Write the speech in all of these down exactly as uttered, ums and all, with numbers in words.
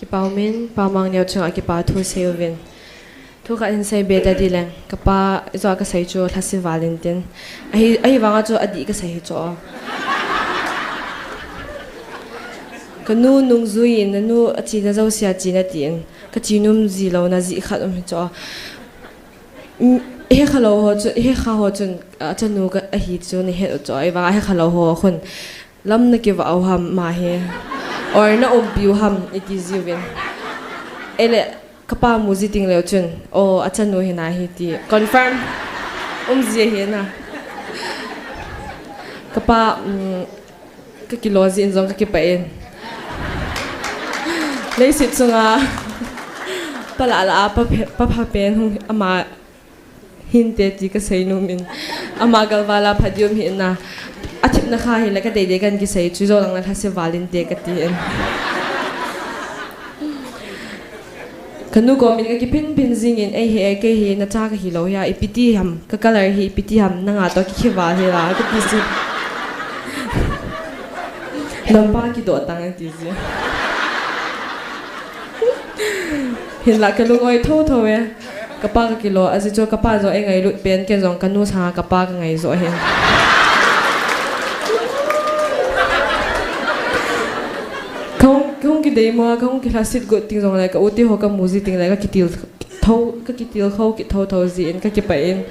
Kipah umin, Pa Mangneo chunga kipa thu sei uvin. Thu khat hin sei be ta di leng, ka pa ijo a ka sei chu lhasi val in tin. Ahi, ahivanga chu adih ka sei hi chu. Ka nu nungjui in, na nu a china jousea china tin. Ka chi nom ji lou na jeh khat um hi chu. Mm, he kha lou ho chu, he kha ho chun, a chanu ka ahi chu ni he chu. Ahivanga he kha lou ho khun. Lam na kivah u ham ma hi. Or na umpi u ham iti ji uvin. Ele, ka pa mu ji ting leu chun, o, a chanu hi na hi ti. Confirm. Um ji hi na. Ka pa, mm, ka kilo ji in jong ka kipah in. Leiset chunga, pa la la a, pa phe-, pa pha pen hung ama hinte ti ka sei nom in. Ama galvala pha diu um hi na. A thipna kha hi le ka dei dei kan kisei chu, ijo lang na lhase val inte ka ti in. Ka nu kom in ka kiphin phin jing in, "Ei he, kei hi na cha ka hi lou hi a, ipi ti ham, ka color hi ipi ti ham, nanga toh kikhe val hi la," ka ti ji. "Nam pa kidoh tang," a ti ji. Hinlah ka lung-oi tho tho e. Ka pa ka kilo, ajeh chu ka pa jong ei ngailut pen, ken jong ka nu sanga ka pa ka ngai jo ahi. Ka hung, ka hung kidei mo, ka hung kilhasit got ting jong le, ka u te ho ka mu ji ting le, ka kitil tho, ka kitil kho kit tho tho ji in, ka kipah in.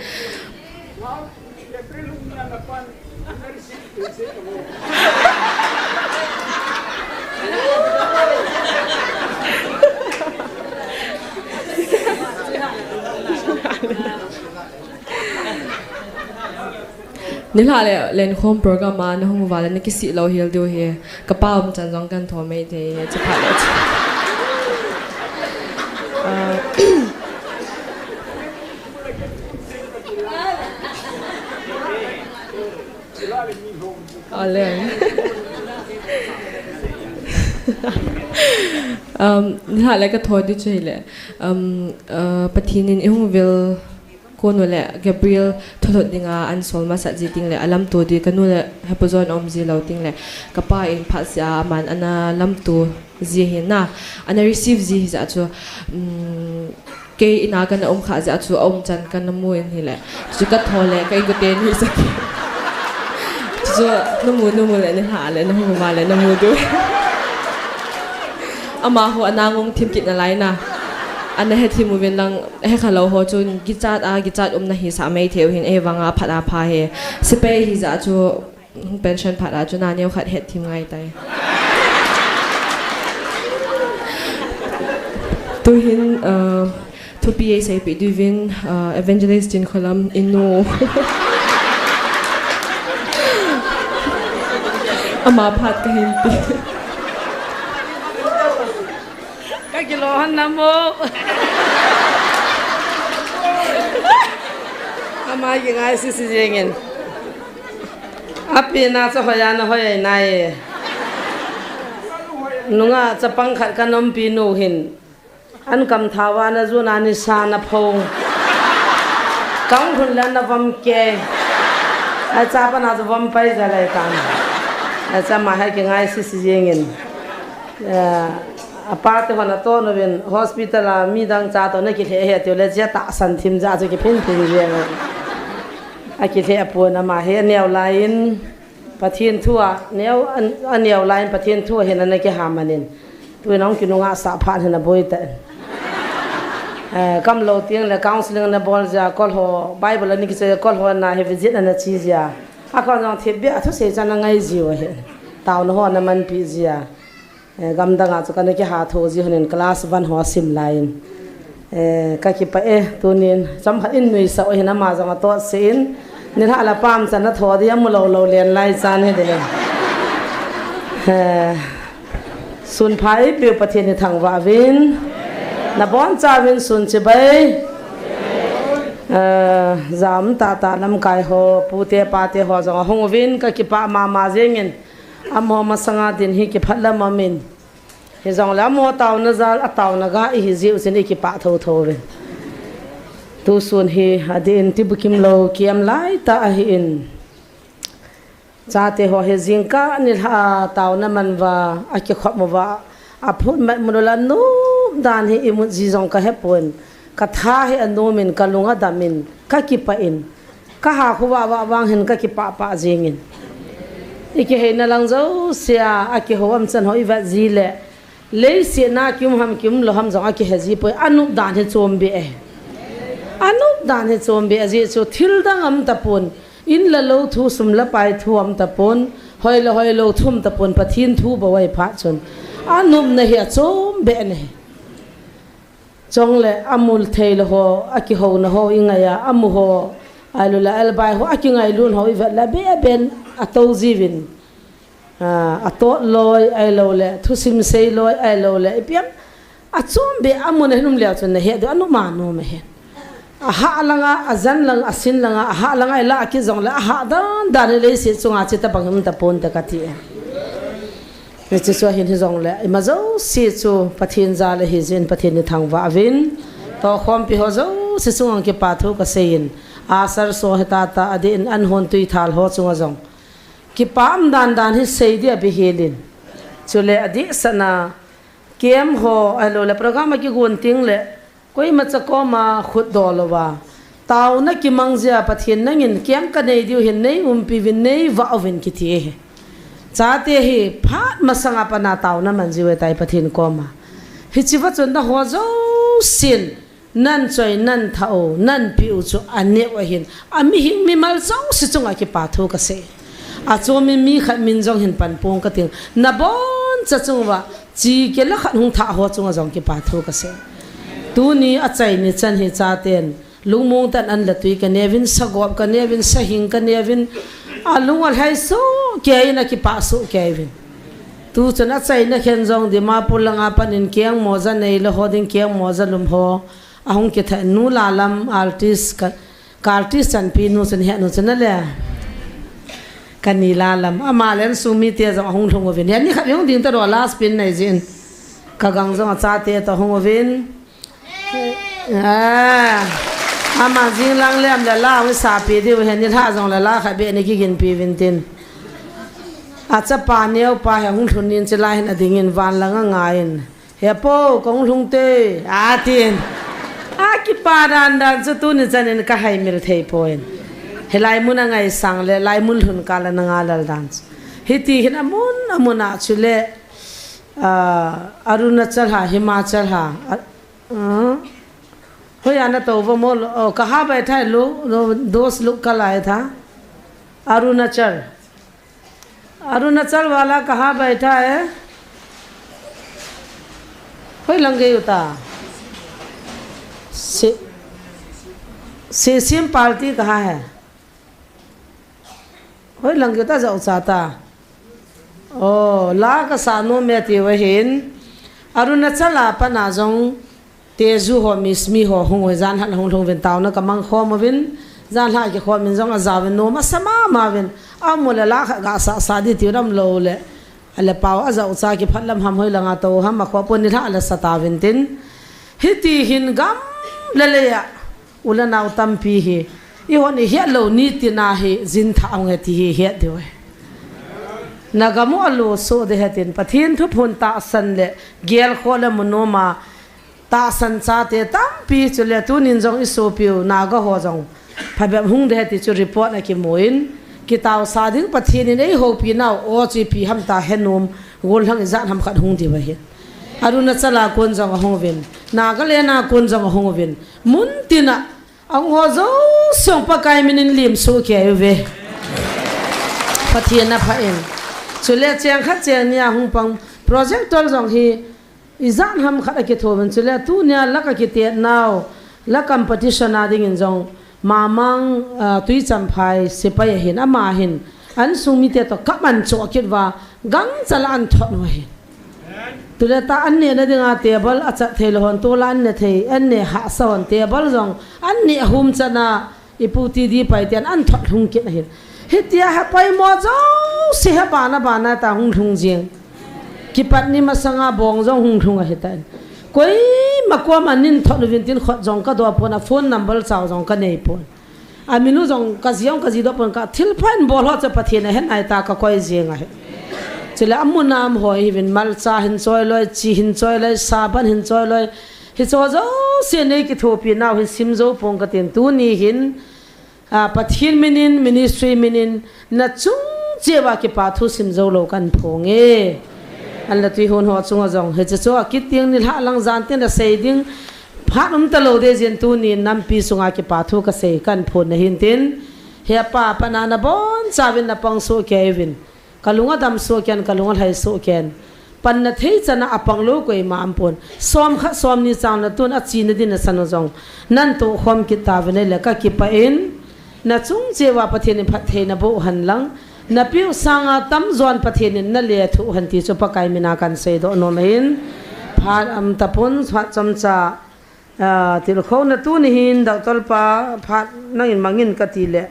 Nilhah le lenkhom program a na hung uva le na kisih lou hel diu hi. Ka pa um chan jong kan tho mai thei hi, chu phat le chu. Ah. Amen. Um, nilhah le ka tho di chu hile. Um, uh, Pathen in i hung vil kon u le Gabriel thulhut dinga an sol masat ji ting le a lamto di ka nu le Happy John um ji lou ting le ka pa in phat sia aman ana lamto ji hi na. Ana receive ji hi ja chu, um, Kei ina kana um kha jeh a chu a um chan kana mu in hile. Chu ka tho le ka inkote ni sa ki. Chu na mu, na mu le nilhah le na hung uva le na mu diu. Amaho ana ngong thim kit nalai na. Ana he thim uvin lang he kha lou ho chun kichat a, kichat um na hi sa mai thei u hin, ahivanga phat a pha hi. Sepai hi ja chu Hung pension phat a chu na neo khat het thim ngai tai. Tuhin, uh, thupi ei seipeh diuvin, uh, Evangelist Chinkholam inu. Ama phat kahin ti. Ka kilo hon na mo. Ama kingai sisi jengin. Api na cha hoiya na hoi nai. Nunga chapang khat ka nompi nu hin. An kam thawa na ju na ni sa na phong. Kang hun la na vom ke. Ai cha pa na ju vom pai ja lai tan. Ai cha ma hai kingai sisi jengin. Eh, apa te hon ato no vin hospital a midang cha to na kilhe he tiu le jia tahsan thim ja chu kiphin phin jia. Akilhe apon ama he neo lai in Pathen thu a neo, an, aneo lai in Pathen thu a hin ana kiha man in. Tuin ahung kinunga sah phat hin aboi ta in. Eh, kam lou ting le counseling na bol jia kol ho Bible ani kiche kol ho na he visit ana chi jia. Akon jong thip bia thusei chan angai jiu ahi. Tauna ho ana manpi jia. Eh, gamdang a chu kana kiha tho ji honin class one ho sim lai in. Eh, ka kipah e, tunin chomkhat in nuisah u hin ama jong atoh se in. Nilhah la pam chan na tho di amu lou lou len lai chan hi de. Eh, sun pha eipeu Pathen hi thangvah uvin. Na boncha uvin sun chibai. Eh, jam tah tah lamkai ho, pu te pa te ho jong ahung uvin ka kipah mama jengin. Amaho masanga din hi kiphat lam amin. Hijongle amaho tauna jal, atauna ga ihi jiu chin i kipah tho tho uvin. Tusun hi adin tibukim lou kiam lai ta ahi in. Chate ho hi jingkah nilhah a tauna man uva, akikhop uva, Aphut mat mun ula nop dan hi imut ji jong kahepon. Katha hi anomin, kalung adamin, kakipah in. Kaha khovah vah vang hin kakipah pah jingin. Ikiheina lang jousea, akihou umchan ho ivet ji le. Leiset a kium ham kium lou ham jong akihe ji poi, anop dan hi chombe e. Anop dan hi chombe ajeh chu thil dang aum tapon, in le lou thu, sum le pai thu aum tapon, hoi le hoilou thu aum tapon, Pathen thu bou ahi phat chun. Anopna hi achombe ahi. Chule amu thei lou ho, akihouna ho ingai a, amu ho, ahilouleh albai ho, akingailut ho ivet le, aben aben atou jiuvin. Ah, atot loi, ahilouleh, thusim sei loi, ahilouleh, ipi ham, achombe amun ahin um leu chun nahet diu, anop ma nom ahi. Ahah langa, ajan lang, asin langa, ahah langa, ilah kit jongle, ahah dan dan hi leiset chunga chuti bang hi um tapon te kati e. Hiche chu ahin hijongle, ima jouse chu Pathen jal ahi jeh in Pathen ithangvah uvin, tohkhompi ho jouse chunga kipathu kaseiyin, asar so hetah tah adeh in an hon tui thal ho chunga jong. Kipah um dan dan hi sei dia bihilin. Chule adehset a, camp ho, ahilouleh program akigon teng le, koimacha koma khut dol louva. Taona kimang jia Pathen nangin camp kanei diu hin neiumpi uvin neivah uvin kiti ahi. Chate hi phat masanga pat a taona mang jiu ahitai Pathen koma. Hichea chun nangho jousen, nan choi, nan thah u, nan peh u chu aneo ahin, amihing mimal jouse chunga kipathu kasei. Achomin mi khat min jong hin panpong kating. Naboncha chunguva, chikela khat hung thah ho chunga jong kipathu kasei. Tuni achaini chan hi chaten, lungmong tah in an le tui kaneuvin, sagop kaneuvin, sahing kaneuvin, alung alhai sohkei in akipah sohkei uvin. Tuchun achaina khen jong Dimapur langa pat in keng moja neilou ho ding, keng moja lum ho. Ahung kithah nu Lalam artist ka, ka artist chanpi nu chun henu chun ale. Kani Lalam. Ama le insung mite jong ahung lhung uvin. Heni khat hung ding taro last pin nei jin. Kagang jong achate toh hung uvin. Ah. Ama jing lang lem le la hung sapi diu heni lha jongle la khat beh nei kiginpi uvin tin. Achapa neopa hi hung lhun in chulai hin adingin van langa ngaiyin. Hepu, kahung lhung te, atin. Akipah dan dan chu tuni chanin kahaimil thei poi. Hilai mun angaisang le, lai mun lhun kah a nanga lal dan chu. Hiti hin amun, amun a chule, ah, Arunachal ham, Himachal ham, ah, ah. Hoiya natou uvam, oh, kaha baitha hai, lo, lo, dost log kal aaye tha. Arunachal. Arunachal वाला कहाँ बैठा है? Hoi lang gei u ta. C-, C C M party कहाँ है? Hoi lang gei u ta, jao cha ta. Oh, la kasa nom e ti uva hin. Arunachal a pat a jong Tezu ho, Mismi ho, hung uvin, jan lha hung lhung uvin, taona kamang khom uvin, jan lha kikhom in jong ajaovin, nom asa mama uvin, amu le la khat gasa sa di ti u dam lou le, ale pao ajao cha kiphat lam ham hoi langa tou ham akhoh pon ni lha le sa tauvin tin. Hiti hin gam le lei a, u le nao tampi hi, eihon ihet lou nitin a hi, jin thah hung e ti hi het diu ahi. Nagam u alo soh ding ahi tin, Pathen thuphon tahsan le, gelkhoh le mu nom a, tahsan chate tampi chule tunin jong isopiu Naga ho jong phabep hung ding ahi ti chu report a kimun, kitaosa ding Pathen in eihoupi nau, o chu ipi ham ta henom, gollhang ijat ham khat hung diu ahi. Arunachal a kon jong ahung uvin, Nagaland a kon jong ahung uvin, mun tin a, ahung ho jouse Pakai min in lim soh kei uve. Pathen apha in. Chule cheng khat cheng ni a hung pang projector jong hi, ijat ham khat akitho uvin chule tunia la kakitet nau, la competition a dingin jong, Mamang, ah, Tuichanphai sepai ahin, ama hin, insung mite toh kaman choh kit uva, gangchal a an thot u ahin. Tule ta an nehna dinga table achat thei lou hon, tol a an ne thei, an ne hahsa hon, table jong an neh hum chan a, Ipu T D Pai ten an thot lhung kit ahin. Hitia hi poimo jouse hi bana bana ta hung lhung jing. Kipat ni masanga bong jong hung lhung ahitan. Koima koma nin thot uvin tin khut jong kadoh pon a phone number chao jong kanei pon. Amin u jong kaji jong kaji doh pon ka thilpha in bol ho chu Pathen ahen ahi ta kakoi jing ahi. Chule amun a um ho hi vin malcha hin choi loi, chi hin choi loi, saban hin choi loi. Hiche ho jouse nei kithopi nau hin sim jou pong katin tuni hin, a, Pathen minin, ministry minin, nachung cheh uva kipa thu sim jou lou kahin phong e. An la tui hon ho chunga jong. Hiche chu akit ding nilhah lang jan tin asei ding. Phat um talou ding jeh in tuni nampi sunga kipa thu kasei kahin phong nahin tin. He pa, pa na nabon chauvin napang soh kei uvin. Kalung adam soh ken, kalung alhai soh ken. Panna thei chana apang lou koima um pon. Som khat som ni chang natun achena din asan u jong. Nan toh khom kit tauvin ahile kakipah in. Nachung cheh uva Pathen in phatthei naboh hen lang. Napeh u sanga tamjon Pathen in nalethuh hen ti chu Pakai mina kahin seidoh nom ahin. Phat um tapon, phat chomcha. A, tilkhouna tuni hin doctor pa phat nangin mangin kati le.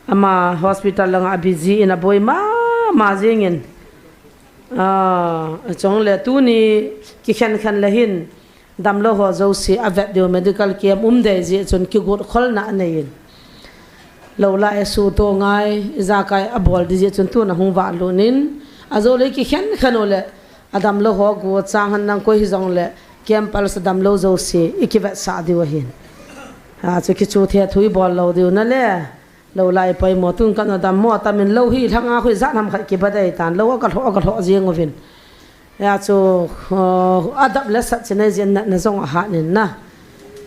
Ama hospital langa busy in aboi mama jingin. A, chule tuni kikhen khen le hin damlou ho jouse avet diu medical camp um dei jeh chun kigot kholna anei in. Lou la e su to ngai, ijakai abol ding jeh chun tuna hung valut in. Ajole kikhen khen u le, adamlou ho go chang hen lang koi hijongle, camp pal sa damlou jouse, ikivetsah diu ahin. A, chu kichu the thu ibol lou diu nale. Lou la ipoimo tun kana dammo tamin lou hi lhanga khu ijat ham khat kiba dei tan. Lou akalhoh, akalhoh jeng uvin. Hia chu, uh, adap le sat chinai jin natna jong ahat in na.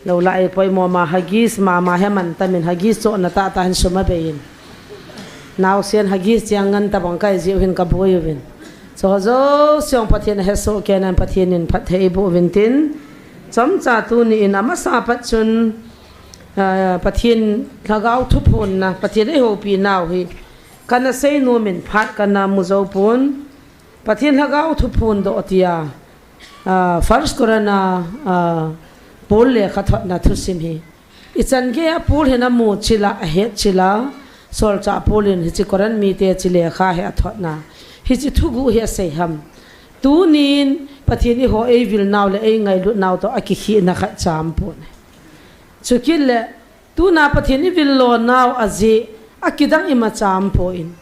Lou la ipoimo ma Huggies mama hi man tamin Huggies chohna tahtah hin sum abei in. Naosen Huggies chang ngan tabang kai jiu hin kaboi uvin. Chu ho jouse jong Pathen ahesoh kei nan Pathen in phatthei eiboh uvin tin. Chomcha tuni in amasa pat chun, ah, Pathen lhagao thuphonna, Pathen eihoupi nau hi. Kana seinom in phat kana mu jou pon. Pathen lhagao thuphon doh tia, ah, First Corinthians, ah, Paul lekhathotna thusim hi. Ichan geiya Paul hin amu chila, ahet chila, solchah Paul in hiche Corinth mite chi lekha hi athotna. Hiche thuguh hi asei ham. Tunin Pathen in eiho eivil nau le eingailut nau toh akikhehna khat cha um pon. Chukit le Tuna Pathen ivil lo nau ajeh, akidang imacha um pon.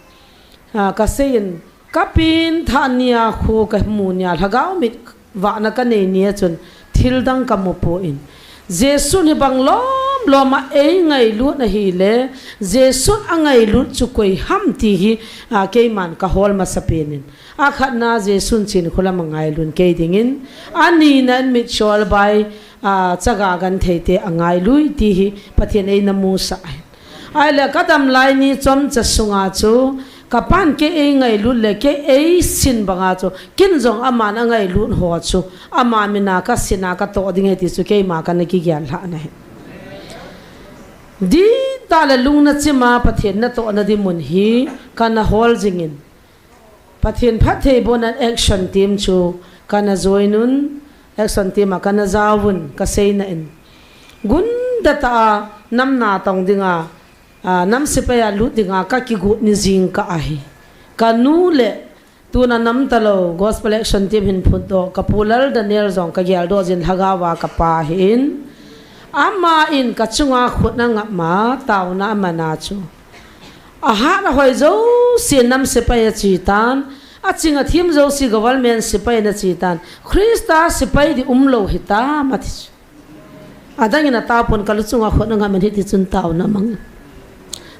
Ah, kasei in, kapen thah nia khu kamu nia, lhagao mit vahna kanei nia chun, thil dang kamu pon. Jesun hibang lom lom a eingailut ahile, Jesun angailut chu koi ham ti hi, ah, keiman kahol masapen in. Akhatna Jesun chin khulam angailut kei dingin, anina in mitchol bai, a, chaga gentheite angailut ti hi Pathen eina musah ahi. Ahile kadam lai ni chomcha sunga chu, kapan kei eingailut le kei eisin banga chu, kin jong aman angailut ho chu, ama mina kasin a katoh ding ahi ti chu keima kana kigel lhah na ahi. Dihtah le lungna chima Pathen natohna ding mun hi kana hol jingin. Pathen phattheibohna action team chu kana join un, action team a kana jaovun, kaseina in. Gunda tah a nam natong dinga, a, nam sepai a lut dinga kakigot ni jingkah ahi. Kanu le tuna nam talou, Gospel Action Team hin phutdoh, kapu Lal Daniel jong kageldoh jin lhagao a kapa ahin. Aman kachunga khut angap ma, taona amana chu. Ahat ahoi jouse nam sepai achi tan, aching athem jouse government sepai ana chi tan, Christa sepai ding umlou hitam ati chu. Adangin ataopon kalu chunga khut angap in hiti chun taona amang.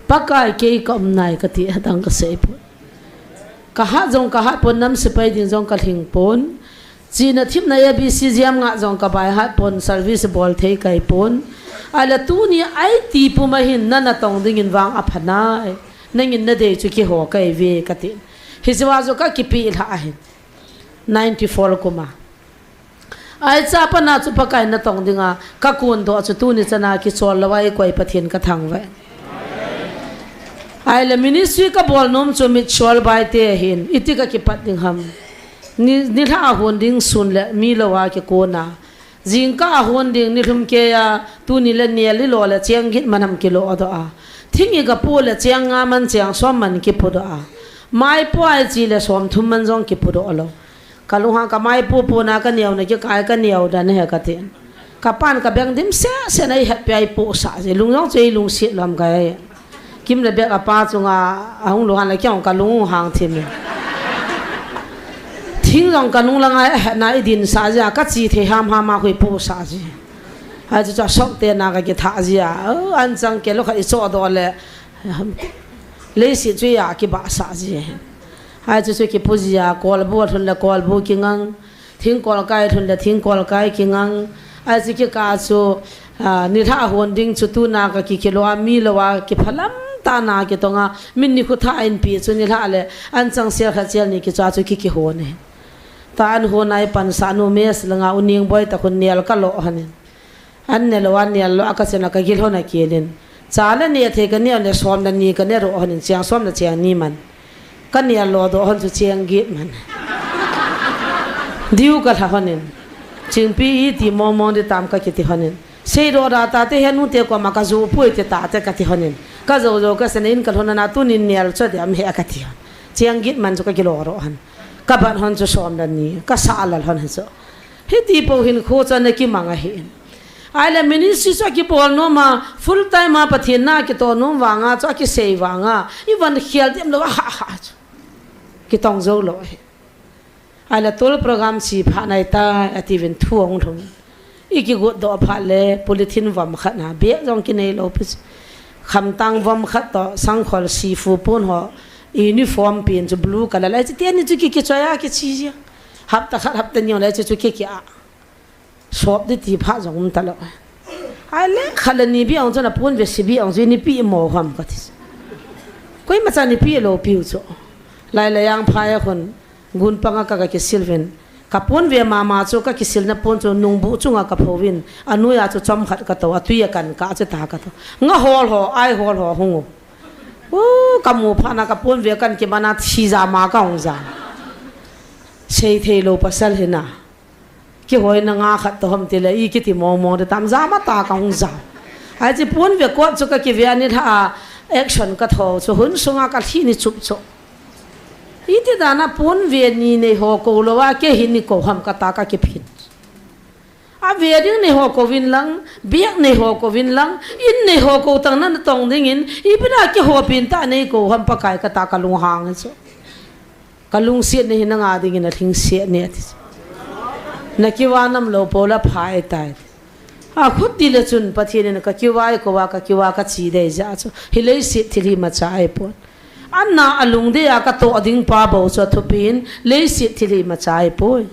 Pakai kei kaum nai kati adang kasei pon. Kahat jong kahat pon nam sepai ding jong kalhing pon. Chihna themna A B C jam nga jong kabaihat pon service bol thei kahi pon. Ahile tuni a iti puma hin nanatong dingin vang aphanai. Nangin nadei chu kihou kahi ve kati. Hiche a chu kakipeh lhah ahin. Ninety four kuma. Ahi cha pana chu Pakai natong dinga, kakondoh chu tuni chana kichol lou a eikoi Pathen kathangvah. Ahile ministry kabol nom chu mitchol bai te ahin, iti kakipat ding ham. Ni, nilhah a hon ding sun le mi lou a kikona. Jingkah a hon ding nilhum keiya, tuni le nel ilo le cheng gin manam kilodoh a. Thing igapo le cheng nga man cheng som man kipodoh a. Maipo a ichi le som thum man jong kipodoh lou. Kalunghang kamaipo pona kaneo na kikai kaneo dan ahi kati. Kapan kabeng dimset set na eihetpi a eipohsah je. Lung jong chu eilungset lou ham kahe. Kim le Bek apa chunga ahung lunghan le kei jong kalunghang thim e. Thing jong kanung langa ahetna idin sah jia, kache thei hamham a khu ipoh sah ji. Hichu chu asokte na kakithah jia, anchang kelo khat ichoh doh le, leiset chu akibah sah ji. Hichu chu kipoh jia, kolbu alhun le kolbu kingang, thingkol kai lhun le thingkol kai kingang. Hichu kikah chu, nilhah hon ding chu tuna kakikilou a, mi lou a kiphalam tah na kitonga, min nikho thah inpeh chu nilhah le anchang sel khat sel ni kichoh chu kikihon e. Tua anhon a ipansah nu mess langa U Ningboi tah khun nel kalo lhonin, an nelou a nel lou a kachen a kagil lhon akelin, cha le neh thei kaneh le som le ni kaneh lhonin, cheng som le cheng ni man. Kanel lo doh lhon chu cheng get man. Diu kalha lhonin, Chingpi iti mongmong ding tam kakiti lhonin, seidoh da tate, henute koma kajoh poi ti tate kati lhonin, kajou jou kasei in kalhun ana, tunin nel chu diham he kati lhon. Cheng get man chu kakilo lhon. Kabat lhon chu som le ni, kasah lal lhon hichu. Hiti pou hinkho chu ana kimang ahin. Ahile ministry chu akibol nom a, full time a Pathen na kitoh nom vanga chu akisei vanga, ivon khel dem lou a ha ha chu kitong jou lou ahi. Ahile tol program che phat nai tai atiuvin thu ahung lhung. Ikigot doh phat le polythene vom khat na, bag jong kinei lou pi chu. Khamtang vom khat toh sangkhol sifu pon ho uniform pen chu blue color lai chu, teni chu ki, kichoi a kiche jia. Hapta khat hapta ni lai chu, chu ki, ki a. Sop ding ti phat jong um talou. Ahile khat le ni beh ong chu, na ponve se beh ong chu, ini peh mo ham kati. Koimacha ini peh lou piu chu. Lai le jang phai a khun gun panga ka, kakisil uvin. Kaponve mama chu kakisilna pon chu nungbuh chunga kaphouvin. Anoiya chu chomkhat katou, atui a kan kah chu ta katou. Nga hol ho, ai hol ho hung u. U, kamu phat na kaponve kan kimana thi jama kahung jam. Seithei lou pasal hina. Kihoina nga khat toh ham tile, ikiti mongmong ding tam, jama ta kahung jam. Hiche ponve kot chu kakive a nilhah a action katho chu, hun sunga kalhi ni chup chu. Iti dana ponve ni nei ho kou louva, kei hin nei kou ham kata kakiphin. Ave ding nei ho kouvin lang, bag nei ho kouvin lang, in nei ho kou tang na natong dingin, ipi na kihopin ta nei kou ham Pakai kata kalunghang chu. Kalungsetna hi nanga dingin alhingset e ati. Nakiva nam lou pou la phai tai. Akhut tile chun Pathen in kakiva eikou a, kakiva kache dei jeh chu, hi leiset thil hi imacha ahipon. Ana alungdei a katoh ding pa bou chu athupin, leiset thil hi imacha ahipoi.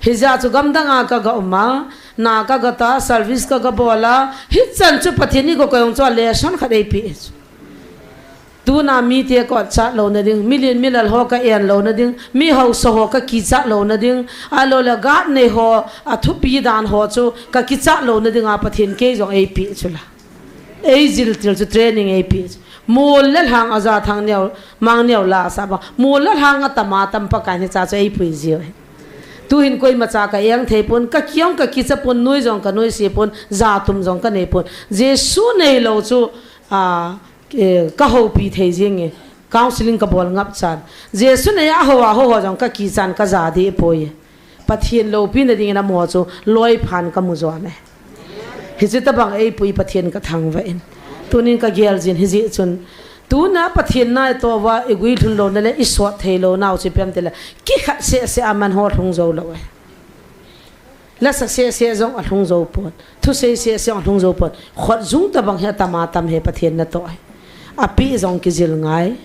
Hijeh chu gamdang a kaga um a, na kaga ta, service kaga bol a, hichan chu Pathen in eikoi koi jong chu lesson khat eipeh chu. Tuna mite kachat louna ding, milen milal ho ka-en louna ding, mi haosa ho kakichat louna ding, ahilou le guard nei ho, athupi dan ho chu kakichat louna dinga Pathen kei jong eipeh chu la. Eijil til chu training eipeh chu. Mol le lhang aja thang neo, mang neo la sa ba. Mol le lhang atam atam Pakai in hicha chu eipui jiu ahi. Tuhin koimacha ka-eng thei pon, kaki jong kakicha pon, noi jong kanoise pon, jatum jong kanei pon. Jesu neilou chu, a, eh, kahoupi thei jenge, counseling kabol ngap chan. Jesu neiya hou a hou ho jong kakichan kaja deh poi. Pathen loupina dingin amaho chu loiphan kamu jom e. Hiche tobang eipui Pathen kathangvah in. Tunin kagel jin hijeh chun, tuna Pathen na itoh uva igui lhun louna le isot thei lounau chu ipi ham tile, kikhat seh seh a man ho lhung jou lou e. Lasa seh seh jong alhung jou pon. Thusei seh seh jong alhung jou pon. Khotjung tobang hi atam atam hi Pathen natoh ahi. Apeh jong kijil ngai.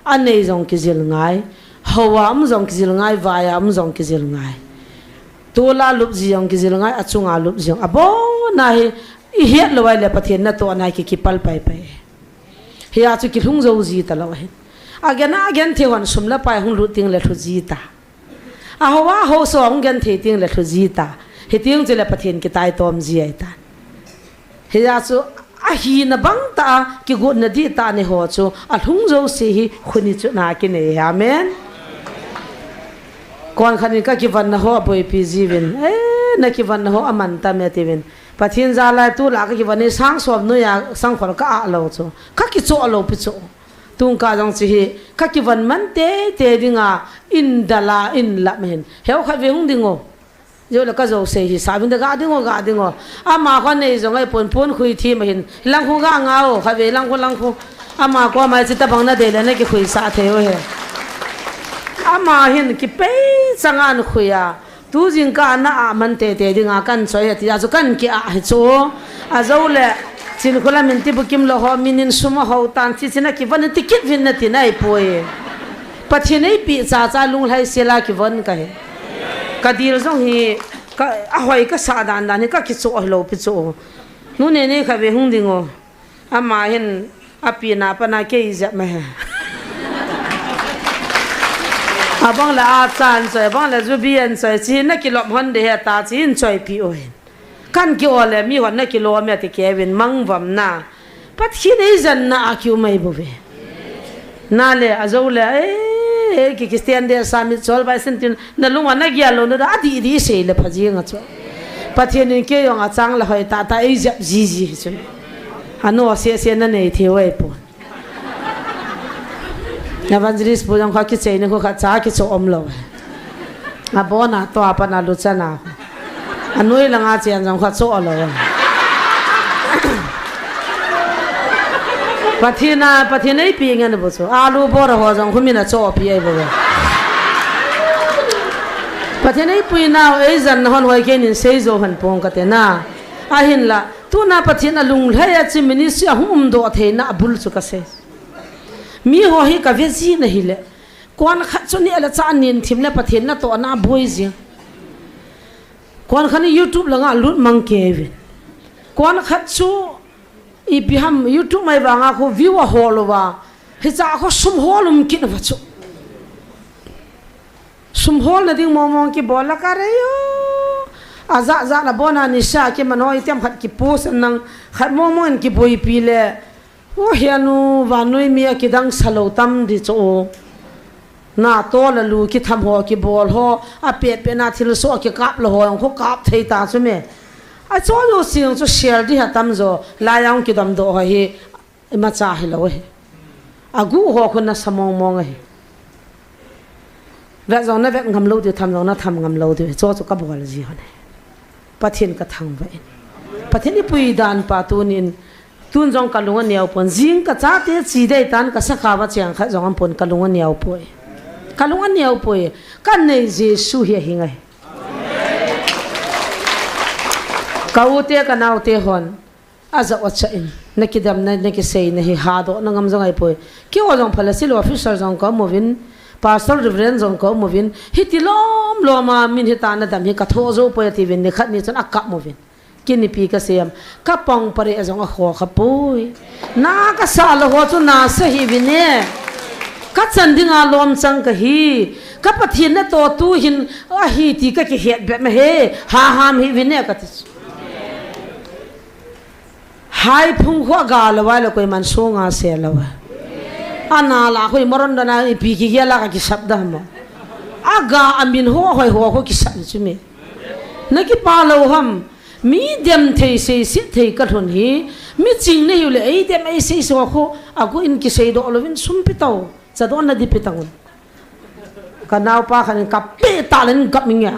Anei jong kijil ngai. Hou a um jong kijil ngai. Vai a um jong kijil ngai. Tol a lup ji jong kijil ngai. Achunga lup ji jong. Abona hi ihet lou ahile Pathen natohna hi ki, kipal pai pai. Hia chu kilhung jou ji talou ahi. Agen agen thei hon sum le pai hung lut teng le lhu ji ta. Ahou a haosa hung genthei teng le lhu ji ta. Hiteng chule Pathen kitaitom ji ahitan. Hijeh chu ahina bang tah a, kigotna dihtah nei ho chu alhung jouse hi khut ni chun a kinei ahi. Amen. Konkhat in kakivanna ho aboipi jiuvin, eh, nakivanna ho aman tam e atiuvin. Pathen jal'a tulai kakivon hi sang som noiya sangkhol ka-ah lou chu. Kakichoh lou pi chu. Tungkah jong chu hi, kakivon man teitei dinga, in dal'a, in lam hin. Heu khat ve hung ding o. Jou le kajouse hi, sa vin da ga ding o, ga ding o. Ama kho nei jong ahipon, pon khui thim ahin. Lang khu ga nga o, khat ve lang khu, lang khu. Ama koma hiche tobang nadei le nakikhuisah thei u ahi. Ama hin kipei chang an khui a. Tu jingkah a na ah man tete ding a kan choi a ti a chu kan ki ah hi chu. A zo le chin khula min ti bukim lo ho min in sum a ho tan chi chin a kivon ti kit vin na ti nai poi. Pathian ei pi cha cha lunglhai sela kivon ka hi. Ka dil zong hi ka a hoi ka sa dan dan hi ka kicho hi lo pi chu. Nu ne ne kha ve hung ding o. Ama hin a pi na pa na kei zep ma he. A bang le a chan choi, a bang le zubi an choi, chi na kilop hon de he ta chi in choi pi o hin. Kan ki o le mi hon na kilo me ti kevin mang vam na. Pathian ei zan na a kiu mai bu ve. Na le a zo le, eh, eh, ki Christian de sa mi chol bai sin tin, na lung a na gia lo na da, a di di sei le pha ji nga chu. Pathian in kei yong a chang la hoi ta ta ei zep ji ji hi chu. A no se se na nei the wai pu. Evangelist pu yong kha ki sei ni khu kha cha ki cho om lo. A bona to a pa na lu cha na. A nui la nga chian jong kha cho lo. Pathian a, Pathian ei pi ngen bu chu. Alu bora ho jong khu min a cho pi ei bu. Pathian ei pui nau ei zan hon hoi ke nin sei zo han pong ka te na. A hin la, tu na Pathian a lunglhai a chi ministry a hum um do thei na a bul chu ka sei. Mi ho hi ka ve ji na hi le. Kuan khat chu ni ala cha nin thim le Pathian na to na boi ji. Kuan khat ni YouTube la nga lut mang ke ve. Kuan khat chu ipi ham YouTube mai vang a khu view a hol uva. Hi cha khu sum hol um kin va chu. Sum hol na ding mong mong ki bol la ka re yo. A za za la bona ni sa ki manoi tem khat ki post nang khat mong mong in ki boi pi le. O hianu vanui mi a ki dang sa lo tam di chu. Na to la lu ki tham ho ki bol ho a pet pet na thil so ki kap lo ho ang khu kap thei ta chu me. A cho yo sing chu share di ha tam zo la yang ki dam do ho hi. Ima cha hi lo hi. A gu ho khu na sa mong mong hi. Vet zong na vet ngam lo diu, tham zong na tham ngam lo diu. Cho chu ka bol ji hon. Pathian ka thangvah in. Pathian i pui dan pa tunin, tun zong ka lung a niau pon. Jing ka chate chi dei tan ka sakha va chiang khat zong an pon ka lung a niau poi. Ka lung a niau poi. Ka nei Jesu hi a hi ngai. Ka ute ka naute hon. A zau a cha in, na kidam na, na kisei na hi ha do na ngam zong ai poi. Kei o zong phala silo officer zong ka um uvin, pastor reverend zong ka um uvin, hiti lom lom a min hita na dam hi ka tho zo poi a ti vin ni khat ni chun a kap uvin. Kini pi ka siam, ka pong pare a zong a kho kha poi. Na ka sa lo ho chu na sa hi vin e. Ka chan ding a lom chang ka hi. Ka Pathian na to tu hin a hi ti ka ki het bet ma he. Ha ham hi vin e ka ti. Hai phung khu a ga lo vai lo koi man so nga se lo. A na la khu i moron da na i pi ki ya la ka ki sap da mo. A ga a min ho hoi ho khu ki sap chu mi. Na ki pa lo ham. Mi dem thei sei sit thei ka lhun hi. Mi ching nei u le ei dem ei sei so khu a ku in ki sei do lo vin sum pi tau. Cha do na di pi tang un. Ka naupa khan ka pe ta len kap mi nge.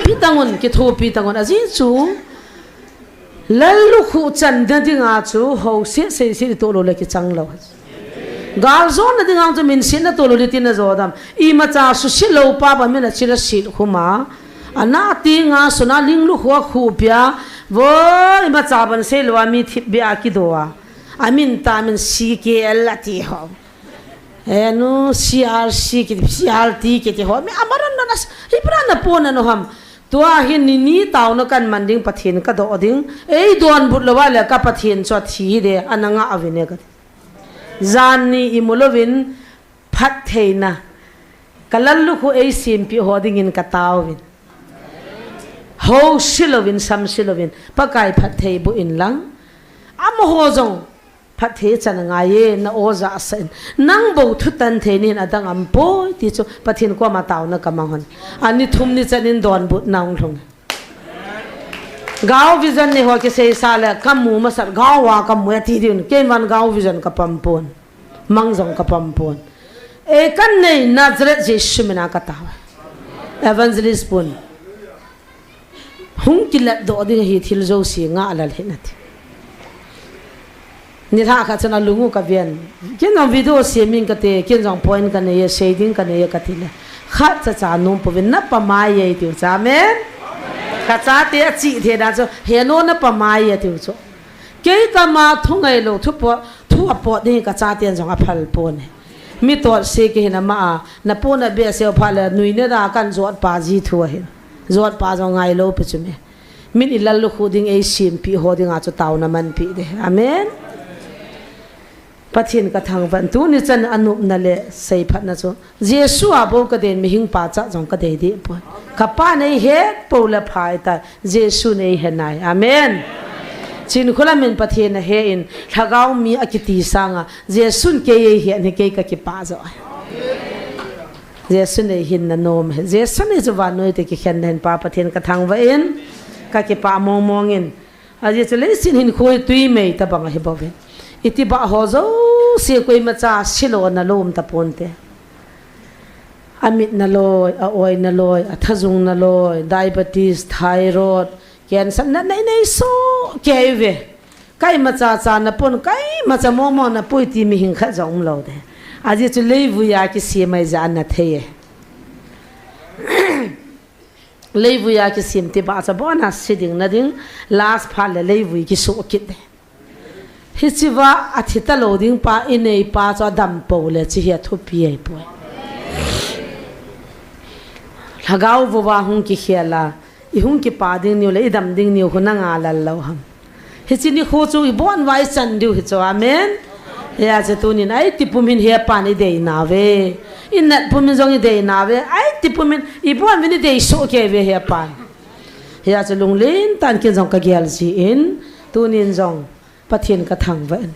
Pi tang un, ki tho pi tang un. A ji chu, lal lukhu chan na ding a chu, ho se se se to lo le ki chang lo. Gal zo na ding a chu min se na to lo le ti na zo dam. I ma cha su se lo pa ba min a chi la si khu ma. A na ti nga su na ling lukhu a khu pia. Vo i ma cha ban se lo a mi thip bia ki do a. A min ta min si ke la ti ho. E nu, C R C kiti, C R T kiti ho. Mi amaran na nas, hi pra na po na no ham. Tua hi ni ni tau na kan man ding Pathian ka do ding. Ei don but lo wa le ka Pathian chu a thi hi de, a na nga a vin e ka ti. Zan ni i mu lo vin, phat thei na. Ka lal lu khu ei sim pi ho ding in ka tau vin. Ho si lo vin, sam si lo vin. Pakai phat thei bu in lang. Ama ho zong. Phat thei chan a ngai e, na o za sa in. Nang bo thu tan thei nin a dang am poi, ti chu Pathian kua ma tau na ka mang hon. A ni thum ni chan in don but na ung lhung. Gau vision ni ho ki sei sa le, ka mu ma sat, gau wa ka mu ya ti din. Ken van gau vision ka pam pon. Mang zong ka pam pon. E kan nei Nazareth Jesu mina ka tau. Evangelist pun. Hung kilat do ding hi thil zo si nga lal hin ati. Nilhah khat chun alung u kaven. Ken jong video sem ing kate, ken jong point kanei e, sei ding kanei e kati le. Khat cha cha nom pouvin, na pamai e tiu chu. Amen. Kachate achi thei dan chu, he nu na pamai e tiu chu. Kei kama thu ngailou, thu pot, thu apot ding kachaten jong aphal pon e. Mi totse kihin ama a, na pon a behseh phat le, nuina da kan jotpa ji thu ahin. Jotpa jong ngailou pi chu me. Min ilallukhuh ding, eisempeh ho dinga chu taona manpeh ding. Amen. Pathen kathangvah in, tuni chan anopna le seiphatna chu, Jesu a bou kadei, mihing pachat jong kadei deh poi. Kapan eihet pou le phai tai, Jesun eihe nai. Amen. Chinkholam in Pathen ahe in, lhagao mi akiti sanga, Jesun kei eihe in, kei kakipah joh. Jesun eihin nanom e. Jesun eichu vannoite kikhen nahin Pa Pathen kathangvah in, kakipah mongmong in. Ajeh chu leiset hinkho hi twi mei tabang ahi bouvin. Itibah ho jouse koimacha silou nalou um taponte. Amit naloi, a-oi naloi, athajung naloi, diabetes, thyroid, cancer, nanei nei sohkei uve. Kaimacha cha napon, kaimacha mongmong napoi ti mihing khat jong umlou de. Ajeh chu leivui a kisem ahi jeh a nathei e. Leivui a kisem tibah chu abona si ding nading, last phat le leivui kisoh kit de. Hichea athi talou ding pa, inei pa chu adam pou le hiche hi athupi ahipoi. Lhagao vouva hung kikhel a, ihung kipah ding niu le idam ding niu khu nanga lal lou ham? Hiche nikho chu ibon uva ichan diu hichu, amen. Hijeh chun tunin eighty pum hin hepan idei nauve. Inat pum hin jong idei nauve. Eighty pum hin ibon uvin idei sohkei uve hepan. Hijeh chun lunglen tah in ken jong kagel jin, tunin jong Pathen kathangvah in.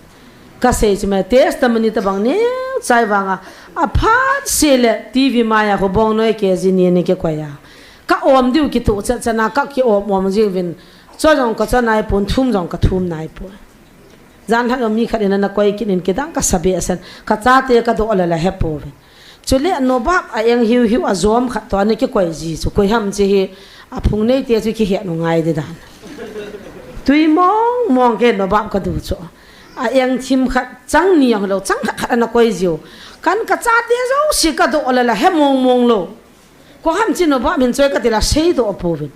Kasei chu me testimony tabang neo chai vanga, aphat seh le TV maiya khu bongnoi KG ni ni kikoi a. Ka-om diu kitoh chet chet na, kaki-om om jing uvin. Cho jong kacho naipon, thum jong kathum naipon. Jan lhah jong mi khat in ana koi kit in kidang kasa behseh in, kachate kadoh lele hepouvin. Chule nobap a-eng hiu hiu ajom khat toh ana kikoi ji chu, koi ham hiche hi, aphung neite chu kihet u ngai ding dan. Twi mong mong kei nobap kadu chu. A-eng thim khat chang ni ahilou, chang khat khat ana koi jiu. Kan kachate jouse kadoh lele he mong mong lou. Koi ham hiche nobap hin choi kati le seidoh pouvin.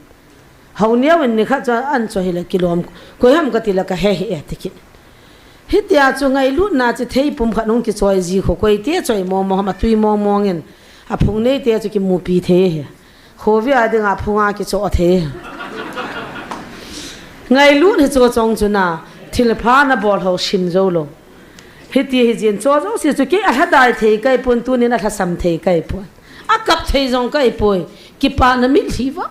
Hou neo in nikhat chu an choi hile kilom, koi ham kati le kahe hih e ti kit. Hitia chu ngailutna chu theipum khat hung kichoi ji khu, koite choi mong mong ham, atwi mong mong in, aphung neite chu kimupi thei hi. Khovi a dinga phunga kichoh thei hi. Ngailut hichu chong chu na, thilpha nabol ho sim jou lou. Hiti hi jin cho jouse chu kei alhadai thei kaipon, tunin alhasam thei kaipon. Akap thei jong kaipoi, kipana mitlhi uva.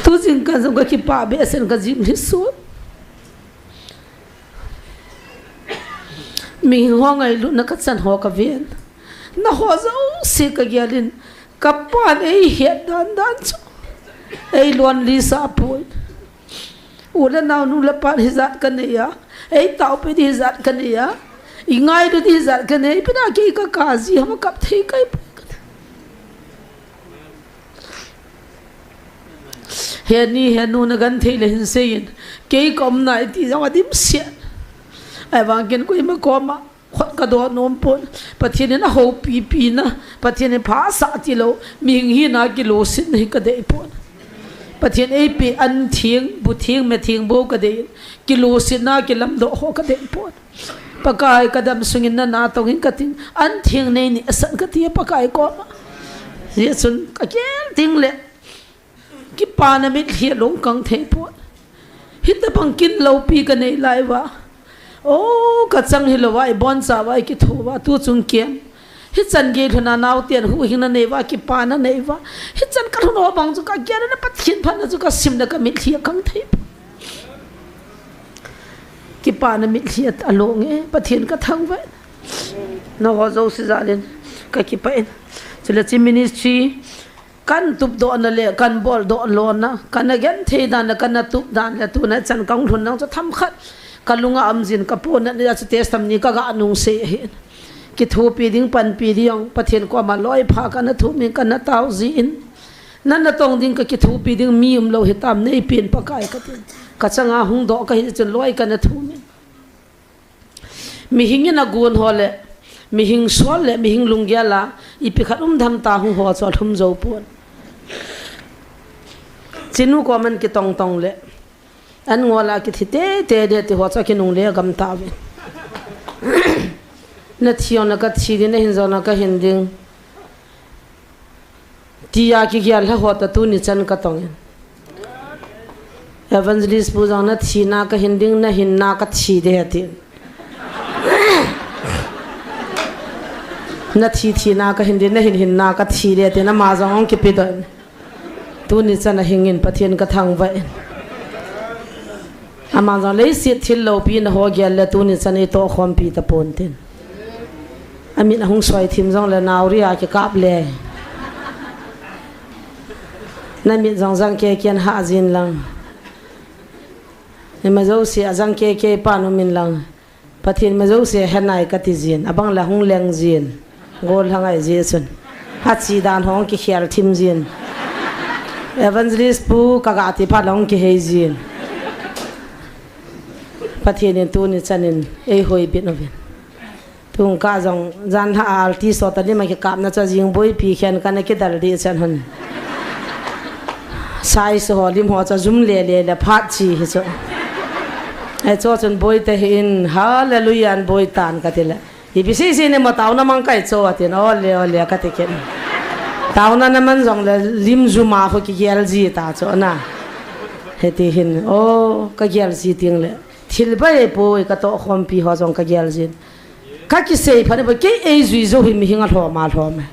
Tu jingkah jong kakipah behseh in kajing lhi sun. Mihing ho ngailutna kachan ho kaven. Naho jouse kagel in, kapan eihet dan dan chu. Eilon lisa poi. U le nao, nu le pa hijat kanei a, eitaopi di hijat kanei a, ingailu di hijat kanei, ipi na kei kaka ji ham, kap thei kaipoi. Heni, henu nagenthei le hin seiyin, kei kaumna iti jong adimset. Ahivang ken koima koma khut kadoh nom pon. Pathen in ahoupipi na, Pathen in phasah tilou, mihing hina kilungsetna hi kadei pon. Pathen eipeh an theng, bu theng, me theng bou kadei, kilungsetna kilamdoh ho kadei pon. Pakai kadam sungin nana tong in kating, an theng nei nehsah in kati Pakai koma. Hijeh chun kagel teng le, kipana mitlhi alung kang thei pon. Hitobang kin loupi kanei lai uva. O, kachang hilou uva, iboncha uva, ikitho uva, tu chung kem. Hichan gei lhuna naoten huhhingna nei uva, kipana nei uva. Hichan kalhun ho bang chu kagel na Pathen phatna chu kasim le kamitlhi akang thei pon. Kipana mitlhi alung e, Pathen kathangvah. Naho jouse jal in kakipah in. Chule hiche ministry kan tupdohna le kan boldoh lona, kana genthei dan le kana tup dan le tuna chan kahung lhun nau chu themkhat kalunga um jin, kaponat nia chu testimony kaga nungsei ahin. Kithopi ding, panpi ding jong Pathen koma loipha kana thum in, kana tao jin. Nana tong ding, ka kithopi ding mi umlou hitam, nei pen Pakai kati. Ka changa hung doh ka hi chun loi kana thum in. Mihing in agon ho le, mihing sol le, mihing lunggel a, ipi khat um tham ta hung ho chu alhum jou pon. Chinu koman kitong tong le, an ngol a kithi tete de ti ho chu akinungle agam tauvin. Na thi jong na ka thi ding, na hin jong na ka hin ding. Tia kigel lha ho ta tuni chan ka tong in. Evangelist pu jong na thina ka hin ding, na hinna ka thi ding atin. Na thi thina ka hin ding, na hin hinna ka thi ding atin. Ama jong ahung kipe doh in. Tuni chan ahing in Pathen ka thangvah in. Ama jong leiset thil loupina ho gel le tuni chan eitoh khompi tapon tin. Amit ahung soi thim jong le nauri a kikap le. Na mit jong jang keke in hah jin lang. Ima jouse a jang keke pan um in lang. Pathen ima jouse he nai kati jin. Abang le hung leng jin. Gollhang ahi jeh chun. Achi dan hong kikhel thim jin. Evangelist pu ka ga ti phat le hung kihei jin. Pathen in tuni chan in eihoi bit uvin. Tung ka jong jan lha alti sot a lim a kikapna chu jing boipi khen kana kidal ding chan hon. Size ho lim ho chu jum le le le phat chi hi chu. Ai chu chun boi te hin hallelujah an boi tan kati le. Ipi sisi ni mo taona mang kai chu atin ole ole kati ken. Taona na man jong le lim jum a ho kigel ji ta chu na. Hiti hin o ka gel ji ting le. Thil bai poi ka toh khompi ho jong ka gel jin. Ka kisei phat in ba kei eijui jou hi mihing alhom alhom e.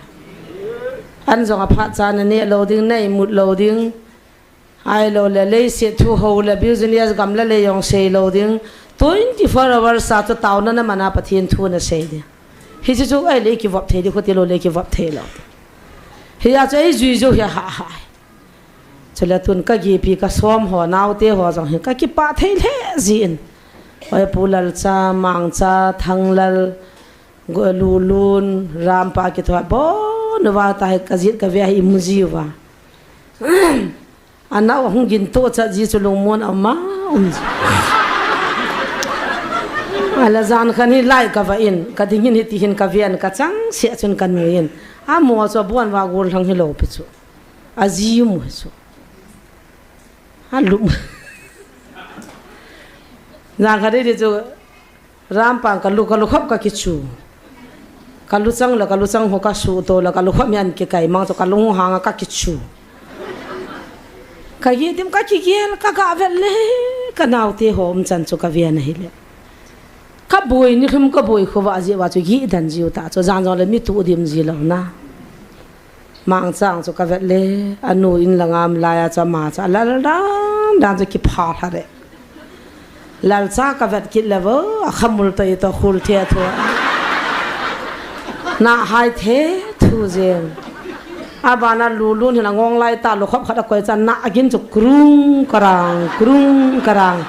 An jong aphat cha na neh lou ding, na imut lou ding. Ahilou le leiset thu ho le business gamla le jong sei lou ding. Twenty four hours a chu taona na man a Pathen thu na sei ding. Hiche chu ahile kivop thei ding, khuti lou le kivop thei lou. Hia chu eijui jou hi ahah hah. Chule tun ka gipi ka som ho, naote ho jong hi ka kipah thei lheh jin. Oi Pu Lalcha, Mangcha, Thanglal, Go-, Lulun, Rampa kithot bon uva tahi ka jet ka ve hi imu jiuva. Anao ahung gin toh chat ji chu lungmon a um a um ji. Ala jan khan hi lai ka va in, ka ding in hiti hin ka ven ka chang sia chun ka nui in. Amo chu abon uva gollhang hilou pi chu. Aji mu hi chu. Alum. Jang khat hi chu Rampa ka lu, ka lu khop ka kichu. Ka lu chang le, ka lu chang ho ka su to le, ka lu khop mian kikai mang chu ka lung hang a ka kichu. Ka gi dim ka kigel ka ga vet le, ka naote ho um chan chu ka ven ahile. Ka boi ni lhum ka boi khovah jeh uva chu gi dan jiu ta chu jan jong le mi tu dim ji lou na. Mangcha chu ka vet le, anu in la ngam lai a chu ama chu alal dan dan chu kipha lha re. Lalcha ka vet kit le vo, akhamul to i to khul the thu. Na hai the thu jeng. Abana Lulun hin angong lai ta lu khop khat akoi chan na agin chu krung karang, krung karang.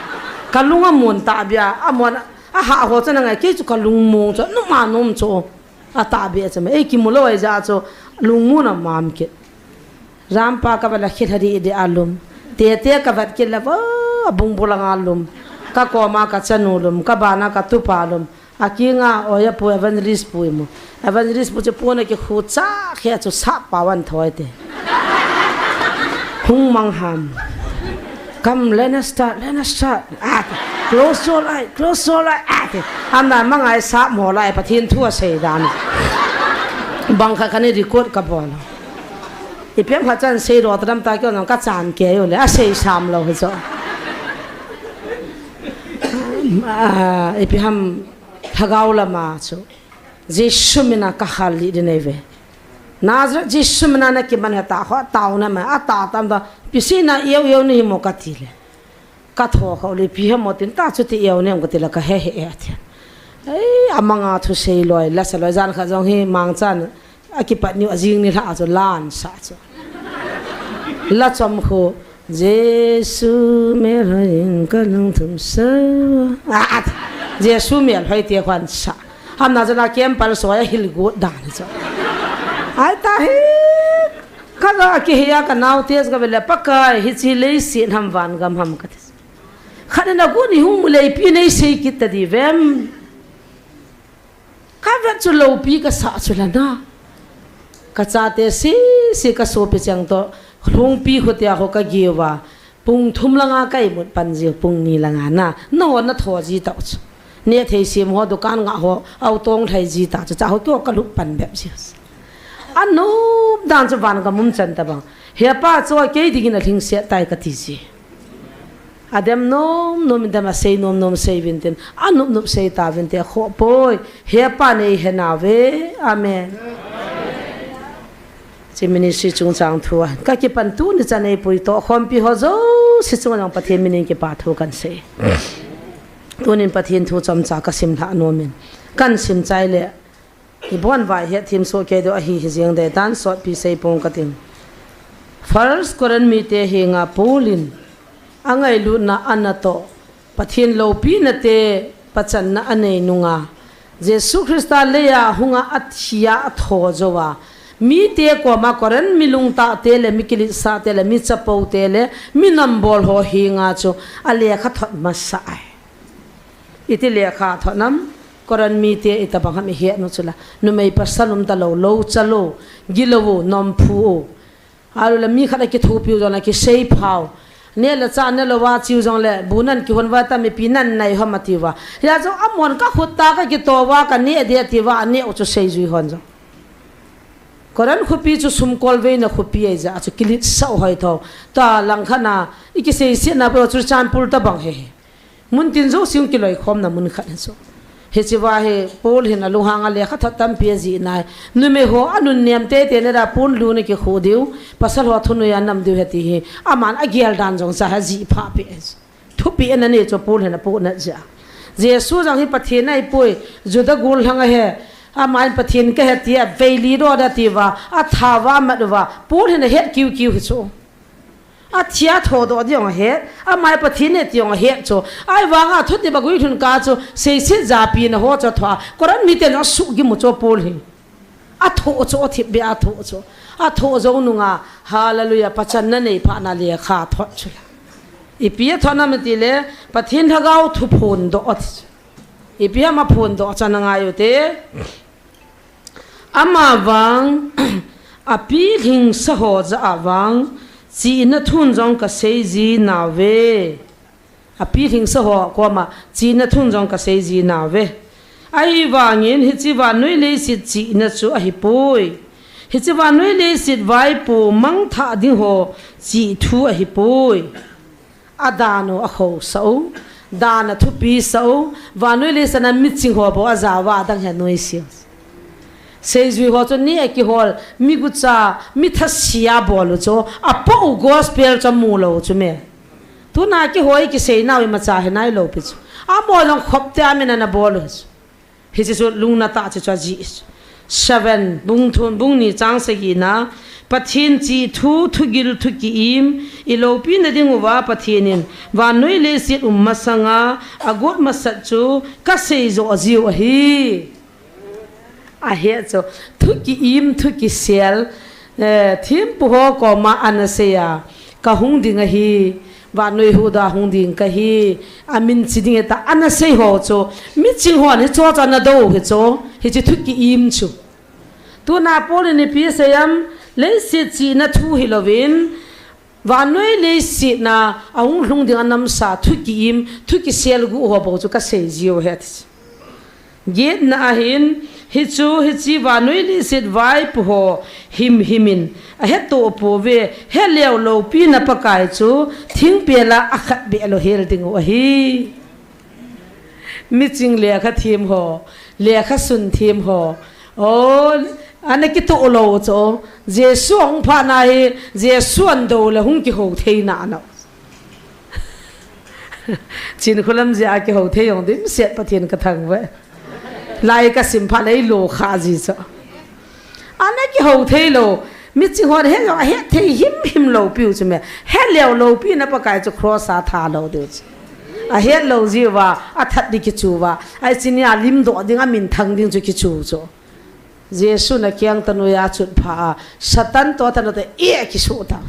Ka lung amun ta bia, amun a ha ho chan angai kei chu ka lung mong chu, numa num chu. Atah beh chu ma, ei kimu lou ahi jeh chu lungmon a mam kit. Rampa ka vet le khit ha di di alum. Tete ka vet kit le vo, abung bulanga lum. Ka koma ka chanu lum, ka bana ka tupa lum. Akinga, oi a pu evangelist pu imu. Evangelist pu chu puna kikhu cha khe chu sap pa wan thoi te. Hung mang ham. Come, let us start, let us start. Ah, close your eye, close your eye. Ah, amna mangai sap mo lai, Pathen thu asei dan. Bang khat kani record ka bol. Ipi ham khat chan sei lo tadam ta kyo nang ka chan ke yo le, asei sam lou hi chu. Ah, ipi ham lhagao lama chu. Jesu mina ka hal li din ei ve. Nazareth Jesu mina na kiman ha ta ho tauna ma, ata tam da, pisi na yeu yeu ni mo ka ti le. Ka tho kha le pi ha mo tin ta chu ti yeu nem ka ti le ka he he e ti. Ei, amanga thu sei loi, la sa loi jan kha jong hi mang chan, akipat ni ajing ni lha chu lan sa chu. La chom khu, Jesu melhoiyin ka lungthim sa. Ah, ah, Jesu melhoi te khwan sa. Amna jana kempal soi ahil gut dan chu. Ai ta hi. Kaga akihei a kanao test kavele, Pakai, hiche leiset ham vangam ham kati. Khat in agun ihung mu le ipi neisei kit tadi vem. Kavet chu loupi kasah chu lana. Kachate sese kasopi cheng toh, Lhungpi khote a ho kagiuva. Pung thum langa kaimut pan jiu, pung ni langa na. Naho natho ji tauchu. Nethei sem ho, dukan ngah ho, auto hung lhai ji tauchu. Cha ho kio kalup pan bep jiu. Anom dan chu vangam um chan tabang. Hepa chu kei dingin alhingset tai kati ji. Adem nom nom in dem, asei nom nom sei uvin tin. Anop nop sei tauvin te, akhoh poi. Hepa neihenauve. Amen. Hiche ministry chungchang thu a kakipan tuni chan eipui toh khompi ho jouse chunga jong Pathen minin kipa thu kansei. Tunin Pathen thu chomcha kasim lhah nomin, kansim chai le ibonvai hetthem soh kei diu ahi, hijeng dei dan sotpi sei pong kating. First Corinth mite henga Paul in angailutna anatoh, Pathen loupina te pachanna anei nunga, Jesu Christa leiya hunga athia atho jouva, mite koma Corinth mi lungtah te le mi kiletsah te le mi chapou te le mi nambol ho henga chu alekha thot masa ai. Iti lekha thot nam, Corinth mite itobang ham ihet nu chula. Numei pasal um talou, lou chalou, gilou u, nomphu u. Ahilou le mi khat akithopiu jongle kisei phau. Neh le chah nelouva chiu jongle, bu nan kihon uva ta mipi nan nai ham atiuva. Hia jong amon kakhut tah kakito uva kaneh ding atiuva, aneh u chu seijui hon jong. Corinth khopi chu sumkolveina khopi ahijeh a chu kiletsah u hoi tho. Tua langkhat na, ikiseisetna bou chu Churachandpur tobang hi. Muntin jouse hung kiloikhomna mun khat hi chu. Hichea hi Paul hin alunghang a lekha thot tampi ajih nai. Numei ho anunnem teitei le da ponlun akikhu diu, pasal ho thunoi a nam diu ahi ti hi. Aman agel dan jong cha hi ajih phah peh. Thupeh ana nei chu Paul hin apohnat jeh a. Jesu jong hi Pathen ahipoi, Juda gollhang ahi. Aman Pathen kahi tia veili doh da tiuva, athauva amat uva, Paul hin ahet kiukiu hi chu. Athia thodoh ding jong ahet, ama hi Pathen ahi ti jong ahet chu. Ahivanga thutep a guilhun kah chu, seiset japi na ho chu athoh a, Corinth miten jong asuhgim u chu Paul hi. Athoh chu, athipbeh a athoh chu. Athoh jou nunga, hallelujah, pachanna nei phatna lekha thot chu la. Ipi athot nam itile, Pathen Lhagao thu phondoh ati chu. Ipi ham aphondoh chu ana ngai ute. Amavang, apilhingsa ho jah a vang, chihna thun jong kasei ji nauve. Apilhingsa ho koma chihna thun jong kasei ji nauve. Ahivangin hiche vannoi leiset chihna chu ahipoi. Hiche vannoi leiset vaipo mangthah ding ho chih thu ahipoi. Adan u akhousah u, dan athupisah u, vannoi leiset a miching ho bou ajao uva adang hi anoise u. Seijui ho chu neh a kihol, mi gucha, mi thasia bol u chu, apoh u gospel chu amu lou chu me. Tuna kihoi kiseinau imacha hi nailou pi chu. Amaho jong khop tia min ana bol u chu. Hiche chu lungna tah chu chu ajih. Seven, bung thum, bung ni chang sagina, Pathen chih thu, thugil, thukiim, iloupina ding uva Pathen in vannoi leiset um masanga agot masat chu kasei joh jiu ahi. Ahi chu, thukiim, thukisel, eh, thempu ho koma ana sei a, kahung ding ahi, vannoi huhdoh a hung ding kahi, amin che ding ahi tia ana sei ho chu, miching hon hicheho chu ana dou hi chu, hiche thukiim chu. Tuna Paul in ipi asei em, leiset chihna thu hilouvin, vannoi leiset a ahung lhung ding anamsa thukiim, thukisel guh ho bou chu kasei jiu ahi ati chu. Getna ahin, hichu, hiche vannoi leiset vaipo ho himhim in ahettoh pouve, heleu loupina Pakai chu thingpel a akhat beh louhel ding u ahi. Miching lekha them ho, lekha sun them ho, o, ana kitoh lou chu, Jesu ahung phatna hi, Jesu ana dou le hung kihou thei nano. Chinkholam jeh a kihou thei jong dimset Pathen kathangvah e. Lai kasim phat le eilo kha ji chu. Ana kihou thei lou. Miching hon he jong ahet thei himhim lou piu chu me. Heleu loupina Pakai chu cross a tha lou diu chu. Ahet lou jiuva, athat ding kichu uva. Ahi chini a limdoh ding, amin thang ding chu kichu chu. Jesu na kiang tanu ya chut pha a, Satan to tanu te e kisu ta.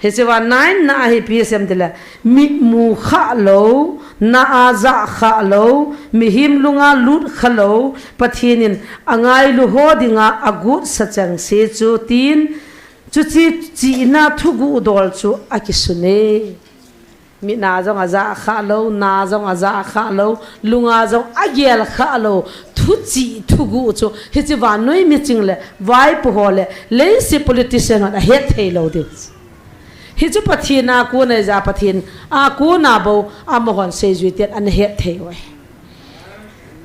Hiche va nine na ahi pi sem tile, mitmu kha lou, na a ja kha lou, mihem lunga lut kha lou, Pathen in angailu ho dinga agot sa chang se chu tin, chuche chihna thuguh dol chu akisun e. Mit na jong aja kha lou, na jong aja kha lou, lunga jong agel kha lou, thuchih thuguh chu, hiche vannoi miching le, vaipo ho le, leiset politician hon ahet thei lou diu. Hichu Pathen a kona ja Pathen a kona bou, amahon seijui ten ana het thei uve.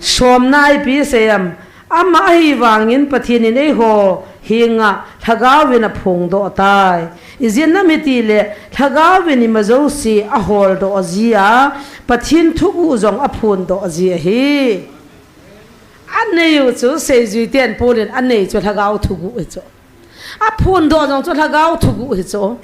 Somna ipi seiyam, ama ahivangin Pathen in eiho henga lhagao vin aphongdoh tai. Ijeh inem itile, lhagao vin ima jouse aholdoh ji a, Pathen thuguh jong aphondoh ji ahi. Anei u chu seijui ten Paul in anei chu lhagao thuguh hi chu. Aphondoh jong chu lhagao thuguh hi chu.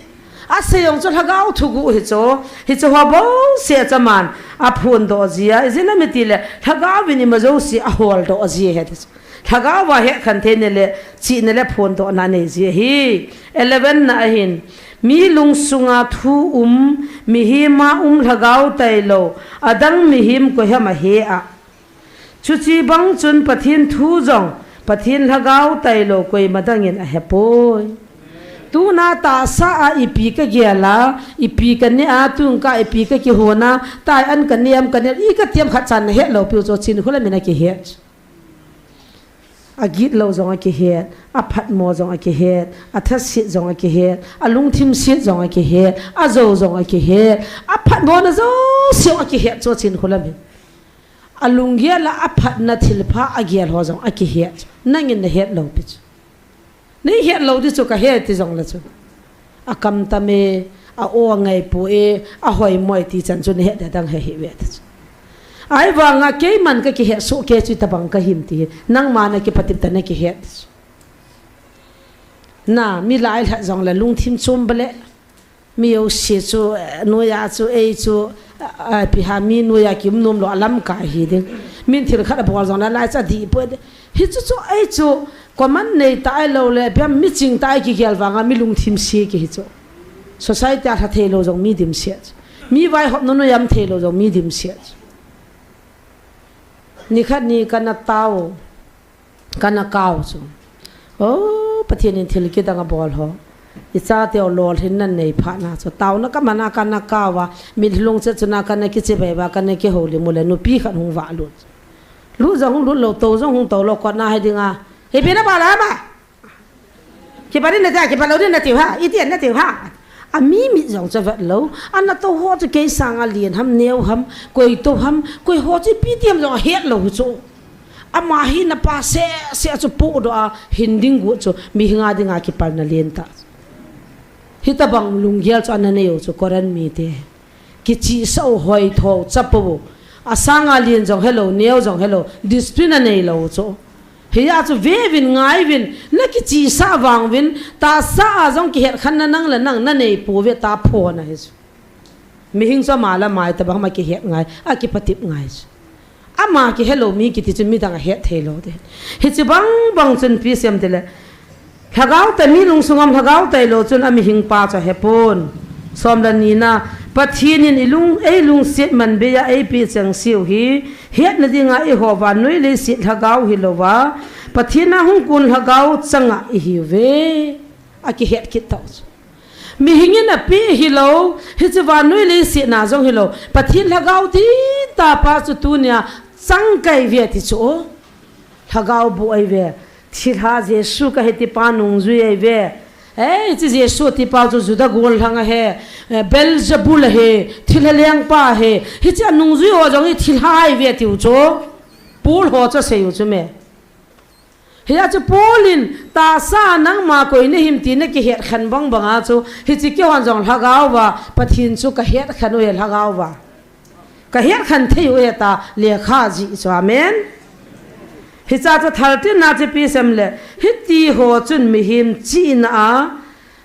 Asei jong chu lhagao thuguh hi chu. Hichu ho bou se chaman aphondoh ji a. Ijeh inem itile lhagao vin ima jouse aholdoh ji ahi ti chu. Lhagao va hekhen theina le chihna le phondohna nei ji ahi. Eleven na ahin. Mi lungsunga thu um, mihem a um lhagao tailou, adang mihem koiham ahe a. Chuche bang chun Pathen thu jong, Pathen lhagao tailou koima dangin ahepoi. Tuna tahsa a ipi kagel a, ipi kaneh a, tungkah ipi kakihon a, tai an kaneh am kaneh, i kati am khatcha nahet lou piu chu chinkholam in akihet. Agitlou jong akihet, aphatmo jong akihet, athaset jong akihet, alungthim set jong akihet, ajou jong akihet, aphatmo na jouse jong akihet chu chinkholam in. Alunggel a aphatna thilpha agel ho jong akihet. Nangin nahet lou pi chu. Neihet lou di chu kahe ti jongle chu. Akam tam e, a-o angaipo e, ahoimo e ti chan chu nahet ding ahi ve ti chu. Ahivanga keiman kakihet soh kei chu itobang kahim ti hi. Nangma nakipatep ta nakihet ti chu. Na, mi lai lhat jongle lungthim chom bale. Mi jouse chu, eh, noiya chu, ei chu, ah, ah, ipi ham mi noiya kium nom lou alamkai hi ding. Min thil khat abol jongle lai chu adih poi ding. Hichu chu, ei chu, common nei tailou le, biam miching tai kigel vanga mi lungthim se kihi chu. Society a lha theilou jong mi dimset. Mi vaihopna noiya um theilou jong mi dimset. Nikhat ni kana tao. Kana kao chu. O, Pathen in thil kidang abol ho. Ichate u lolhinna nei phat na chu. Taona kaman a kana kao a. Mitlhi lungchet chun a kana kichibai uva, kana kihoulim u le nupi khat hung vah lut. Lut jong hung lut lou, tou jong hung tou lou, kotna hi dinga. Ipi nabol ham? Kipa ding nati a, kipa lou ding nati u ham? Iti nati u ham? Ami mit jong chu vet lou. Ana tou ho chu kei sanga len ham, neo ham, koi tou ham, koi ho chu ipi ti ham jong ahet lou chu. Ama hina pa seh seh chu pohdoh a hin ding got chu mihing a dinga kipalna len tah. Hitobang lunggel chu ana nei u chu Corinth mite. Kichihsah u, hoithou, chapou. Asanga len jong helou, neo jong helou, discipline anei lou chu. Hia chu ve uvin, ngai uvin, nakichihsah vang uvin, tahsa a jong kihetkhenna nang le nang nanei pouve, taphona hi chu. Mihing chu ama le ama itobang ham akihet ngai, akipatep ngai chu. Ama kihelou mi kiti chu midang ahet thei lou ding. Hiche bang bang chun ipi seiyam tile. Lhagao tai, mi lungsung a um lhagao tailou chun amihing pa chu ahepon. Som le ni na, Pathen in ilung, eilungset man bei a eipeh chengse u hi, hetna dinga eiho vannoi leiset lhagao hilouva, Pathen a hung kon lhagao changa ihiuve. Akihet kit tau chu. Mihing in apeh hilou, hiche vannoi leiset na jong hilou. Pathen lhagao titah pa chu tunia chang kahiuve ti chu. Lhagao boh ahiuve. Thilha Jesu kahi tipa nungjui ahiuve. Ei, hiche Jesu tipa chu Juda gollhang ahi. Eh, Beelzebul ahi. Thilha lengpa ahi. Hiche anungjui ho jong hi thilha ahiuve tiu chu. Paul ho chu asei u chu me. Hia chu Paul in, tahsa nangma koi nahim ti nakihet khen bang banga chu, hiche keihon jong lhagao va, Pathen chu kahet khen u ahi lhagao va. Kahet khen thei u ahi tia lekha ajih chu, amen. Hiche chu thirteen na chu ipi seiyam le, hiti ho chun mihem chihna a,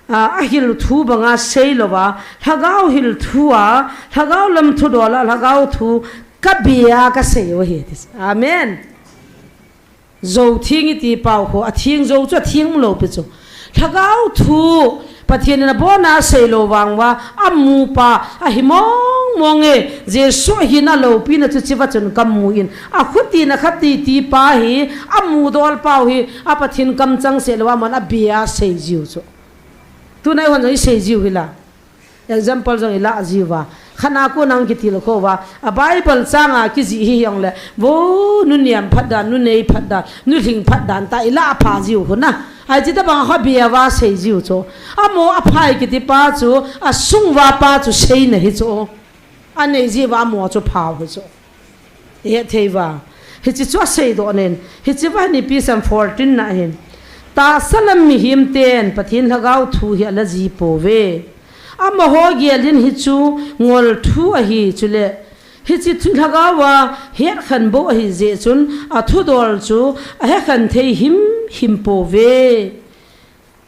a, ahil thu banga seilouva, lhagao hil thu a, lhagao lam thudol a, lhagao thu kabia kasei u ahi ti. Amen. Jou theng iti pau khu, atheng jou chu atheng umlou pi chu. Lhagao thu, Pathen in abona asei lou vang uva, amu pa, ahi mong mong e, Jesu ahina loupina chu chiva chun kamu in, akhuti na khati ti pa hi, amu dol pau hi, a Pathen kamchang se lou a man abia sei jiu chu. Tunai hon jong isei jiu hi la. Example jong ilah jiu va. Khat na ko nang kiti lou kho va. A Bible chang a kijih hi hiong le. Vo, nu niam phat dan, nu nei phat dan, nu hling phat dan ta ilah pha jiu khu na. Ai chi ta bang kho bia va sei jiu chu. Amo aphai kiti pa chu, asung va pa chu sei na hi chu. Anei jiu va amo chu phau hi chu. Ihet thei va. Hichi chu asei doh nen. Hichi va ni pi sam fourteen na hin. Tahsa lam mihem ten Pathen lhagao thu hi ala ji pouve. Amaho gel in hichu ngol thu ahi chule. Hichi thu lhagao a het khen bou ahi jeh chun athudol chu ahe khen thei him him pouve.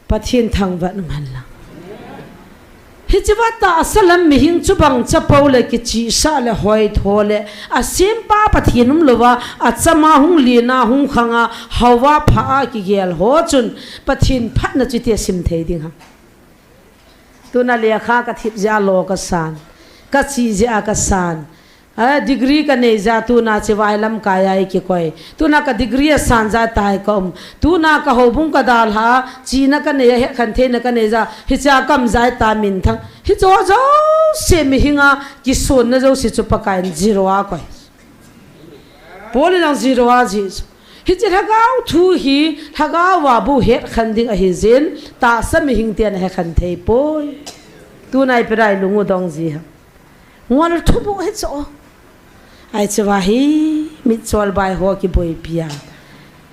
Pathen thangvah in um hen lang. Hichi va tahsa lam mihem chu bang chapou le kichihsah le hoitho le asempa Pathen umlou va achama hung lina hung khang a hao va pha a kigel ho chun Pathen phatna chu tia sim thei ding ham. Tuna lekha kathip jeh a lo kasan. Kachi jeh a kasan. A, degree kanei jeh a tuna chivai lamkai a ikikoi. Tuna ka degree asan jeh a tai ka um. Tuna ka houbung kadalha, china kanei a, het khen theina kanei jeh a, hichea ka um jeh a tai minthang. Hicho jouse mihem a kisonna jouse chu Pakaiyin zero a koi. Paul in jong zero a jih chu. Hiche lhagao thu hi, lhagao a bou het khen ding ahi jeh in, tahsa mihem ten ahe khen thei poi. Tuna ipi dia ilung u dong ji ham. Ngol thu bou hi chu. Ai chu va hi, mitchol bai ho kiboipi a.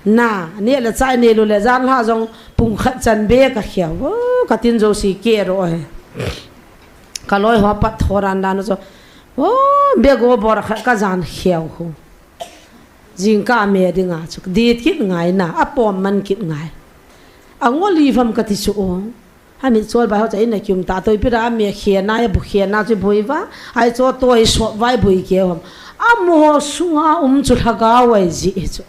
Na, neh le chah nei lou le jan lha jong pung khat chan be kakhel. Vo, katin jouse keh ro he. Kaloi ho pat thoran dan chu. Vo, bego bor khat kajan khel khu. Jingkah me ding a chu. Dit kit ngai na, apom man kit ngai. Angol i vam kati chu o. Amitchol bai ho cha in a kium ta toi pira a mi a khena, a bu khena chu bui va. Ai cho toi sop vai bui keu ham. Amaho sunga um chu lhagao a iji chu.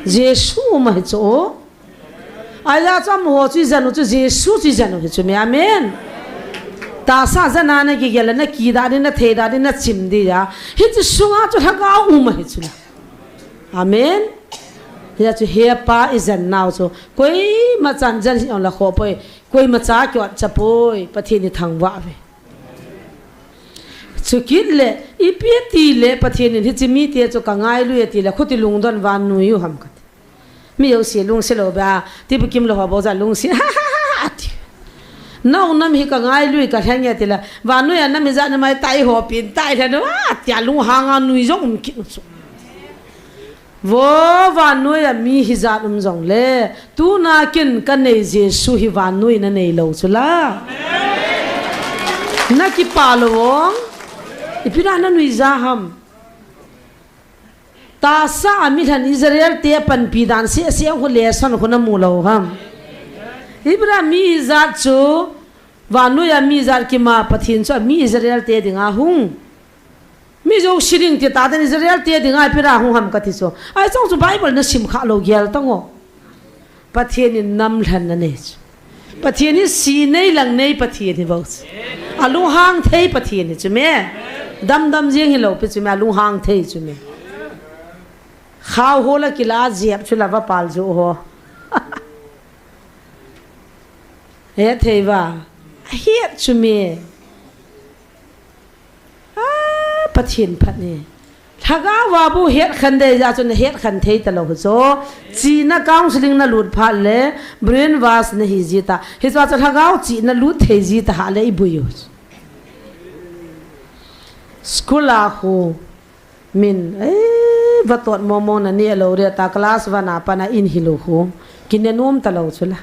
Jesu um ahi chu. Aija chu amaho chu ijan u chu Jesu chu ijan u hi chu mi. Amen. Tahsa jana na kigel na kida din na theida din na chim dia. Hichu sunga chu lhagao um ahi chu la. Amen. Hia chu hepa ijan nau chu. Koima chan jan hi ong la kho poi. Koima cha kiot cha poi. Pathen ithangvah uve. Chukit le, ipi ti le, Pathen in hiche mite chu kangailu e ti le, khuti lungdon vannoi u ham kati. Mi jouse lungse lou ba, ti bukim lou ho bou ja lungse, ha, ha, ha, ha, ati. Nau nam hi kangailu e kalheng e ti le, vannoi a nam ijat na mai tai ho pin, tai le no, ati a lunghang a nui jong um kit u chu. Vo vannoi a mi hijat um jongle, tuna ken kanei Jesu hi vannoi nanei lou chu la. Nakipah lou vong. Ipi dia nanui ja ham. Tahsa a milhan Israel te panpi dan seh seh khu lesson khu namu lou ham. Ipi dia mi hijat chu, vannoi a mi ijat kima Pathen chu a mi Israel te dinga hung. Mi jouse ding ti ta den Israel te dinga ipi dia hung ham kati chu. Ai chong chu Bible na sim kha lou gel tang o. Pathen in nam lhan nanei chu. Pathen hi si nei lang nei Pathen hi bou chu. Alunghang thei Pathen hi chu me. Dam dam jing hi lou pi chu me, alunghang thei chu me. Khao ho la kila jep chu la va pal ju ho. He thei va. Hiat chu me. A, Pathen phat ni. Lhagao a bou het khen dei ja chu na het khen thei ta lou chu. China counseling na lut phat le brainwash na hi ji ta. Hichu chu lhagao china lut thei ji ta ha le i bui u. School a khu min, eh, va tot momo na ni a lou re ta class one a pat na in hi lou khu. Kine nom ta lou chu la.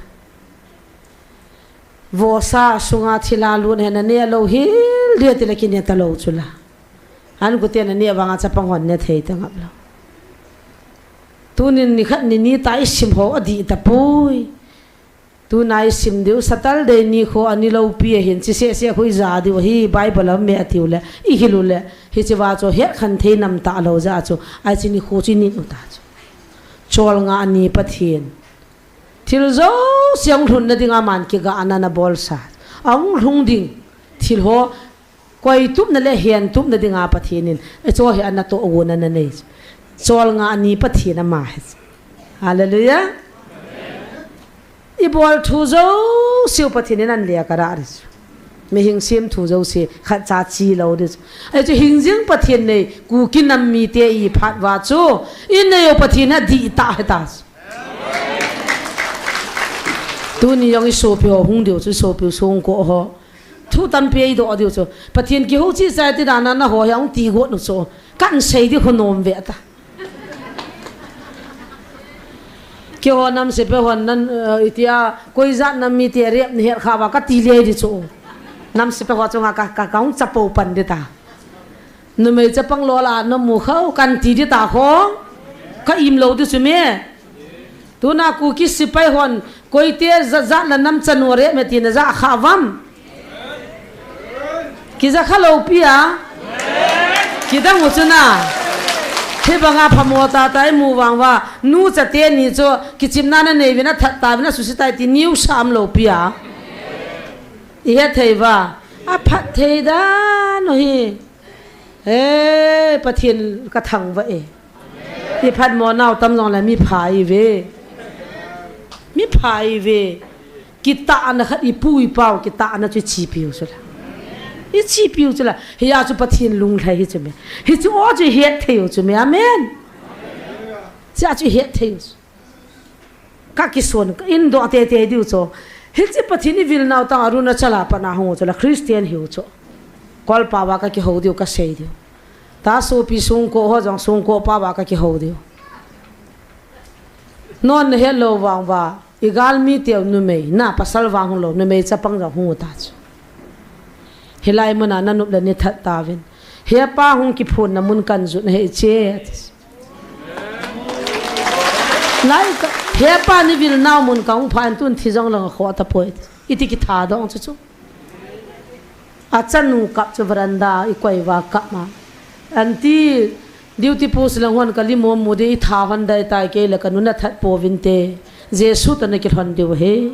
Vosa sunga thila lut he na ne lou hil dia ti le kine ta lou chu la. An kute na ne vanga chapang hon ne thei ta ngap lou. Tunin ni khat ni ni ta i sim ho a di ta pui. Tuna i sim diu Saturday ni kho ani lou pi a hin chi se se khu i ja diu hi Bible a me a tiu le i hilu le hi chi va chu het khan thei nam ta lou ja chu ai chi ni khu chi ni u ta chu. Cholngah ni Pathen. Thil jouse ahung lhunna dinga aman kigahna ana bolsa. Ahung lhung ding thil ho koitupna le hentupna dinga Pathen in hiche hi ana tohgon ana nei. Cholngah ni Pathen ama hi. Hallelujah. Ibol thu jouseu Pathen in ana lekha ding. Mihing sem thu jouse khatcha chi lou ding. Hichu hingjing Pathen nei, Kuki nam mite iphat uva chu, inei u Pathen adihtah hita. Tuni jong isopi ho hung diu chu, isopi u Songko ho. Thu tampi eidoh diu chu. Pathen kihou cheh cheh ti dan a nangho hi ahung ti got u chu. Kahin sei ding khu nom ve ta. Keiho nam sepai hon nan, eh, itia, koi jat nam mite rep nahet kha uva kati lei ding chu. Nam sepai ho chunga ka, ka, kahung chapo pan ding ta. Numei chapang lol a namu khau kan ti ding ta khong. Ka im lou ding chu me. Tuna Kuki sepai hon koite jat jat la nam chanu rep me tina ja kha uvam. Kija kha lou pi a. Kidang u chu na. Hibanga phamo tah tah imu vang uva. Nu chate ni chu kichimna nanei uvin athat tauvin asuhset tai ti news a um lou pi a. Ihet thei uva. Aphat thei dan u hi. E, Pathen kathangvah e. Iphatmo nau tam jong le mipha ive. Mipha ive. Kitahna khat ipu ipau, kitahna chu ichepiu chula. Ichepiu chula. Hia chu Pathen lunglhai hi chu me. Hichu o chu ihet thei u chu me. Amen. Chia chu ihet thei u chu. Ka kison, ka indoh teitei diu chu. Hiche Pathen ivil nau tang Arunachal a pat a hung u chu la Christian hiu chu. Kolpa uva ka kihou diu, ka sei diu. Ta sopi Songko ho jong Songko pa uva ka kihou diu. Non nahet lou vang uva, igalmi teu numei, na pasal vang hung lou, numei chapang jong hung u ta chu. Hilai muna nanop le nathat tauvin. Hepa hung kiphonna mun kan jot nahi che. Lai ka, hepa ni vil nau mun kahung phan tun thi jong lang kho tapoi. Iti kitha dong chu chu. Achanu kap chu veranda ikoi uva kap ma. Aunty, duty post lang hon kali mo mo de itha hon dai tai kei le kanu nathat pouvin te. Jesu toh nakilhon diu ahi.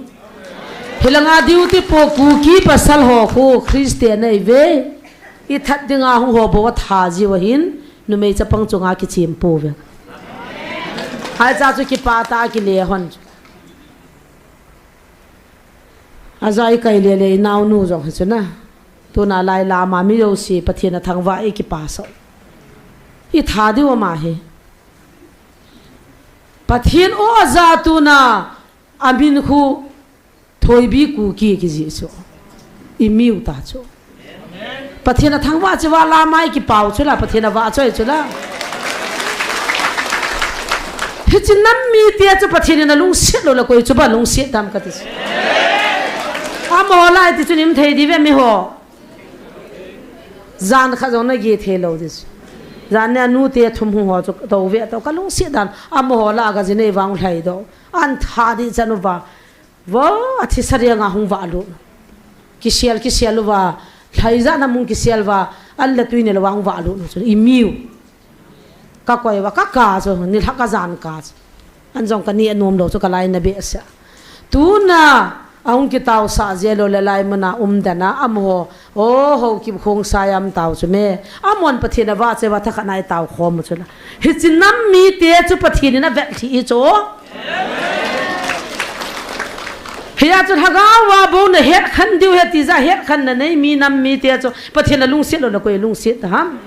Hilanga duty po Kuki pasal ho khu Christian ahi ve. Ithat dinga hung ho bou atha jiu ahin. Numei chapang chunga kichim pouve. Haicha chu kipah tah a kile hon. Aja ikai lele inaonu jong hi chu na. Tuna lai lama mi jouse Pathen athangvah e kipah sah. Itha diu ama hi. Pathen o aja tuna amin khu Thoibi Kuki kijih chu. Imiu ta chu. Pathen athangvah cheh uva lama ikipau chu la, Pathen avahchoi chu la. Hiche nam mite chu Pathen in alungset lou le koi chu ba lungset dam kati chu. Amaho lai ti chu nim thei diu ve miho. Jan khat jong nagel thei lou ding chu. Jan nia nute thum hung ho chu tou ve tou kalungset dan. Amaho la aga jinei vang lhai doh. An tha ding chan uva. Vo, athi sarianga hung valut. Kisel, kisel uva. Lhai jat na mun kisel uva. An la tui nel uva hung valut chu. Imiu. Ka koi uva, ka kap chu, nilhah ka jan kap chu. An jong ka neh nom lou chu ka lainat behseh. Tuna, ahung kitaosah jeh lou le lai muna um dan a, amaho, o, Haokip Khongsai a um tau chu me. Amahon Pathen avahchoi uva thakhat na itao khom u chu la. Hiche nam mite chu Pathen in avet lhih hi chu. Hia chu lhagao a bou nahet khen diu ahi ti ja het khen nanei mi nam mite chu Pathen alungset lou le koi lungset ta ham.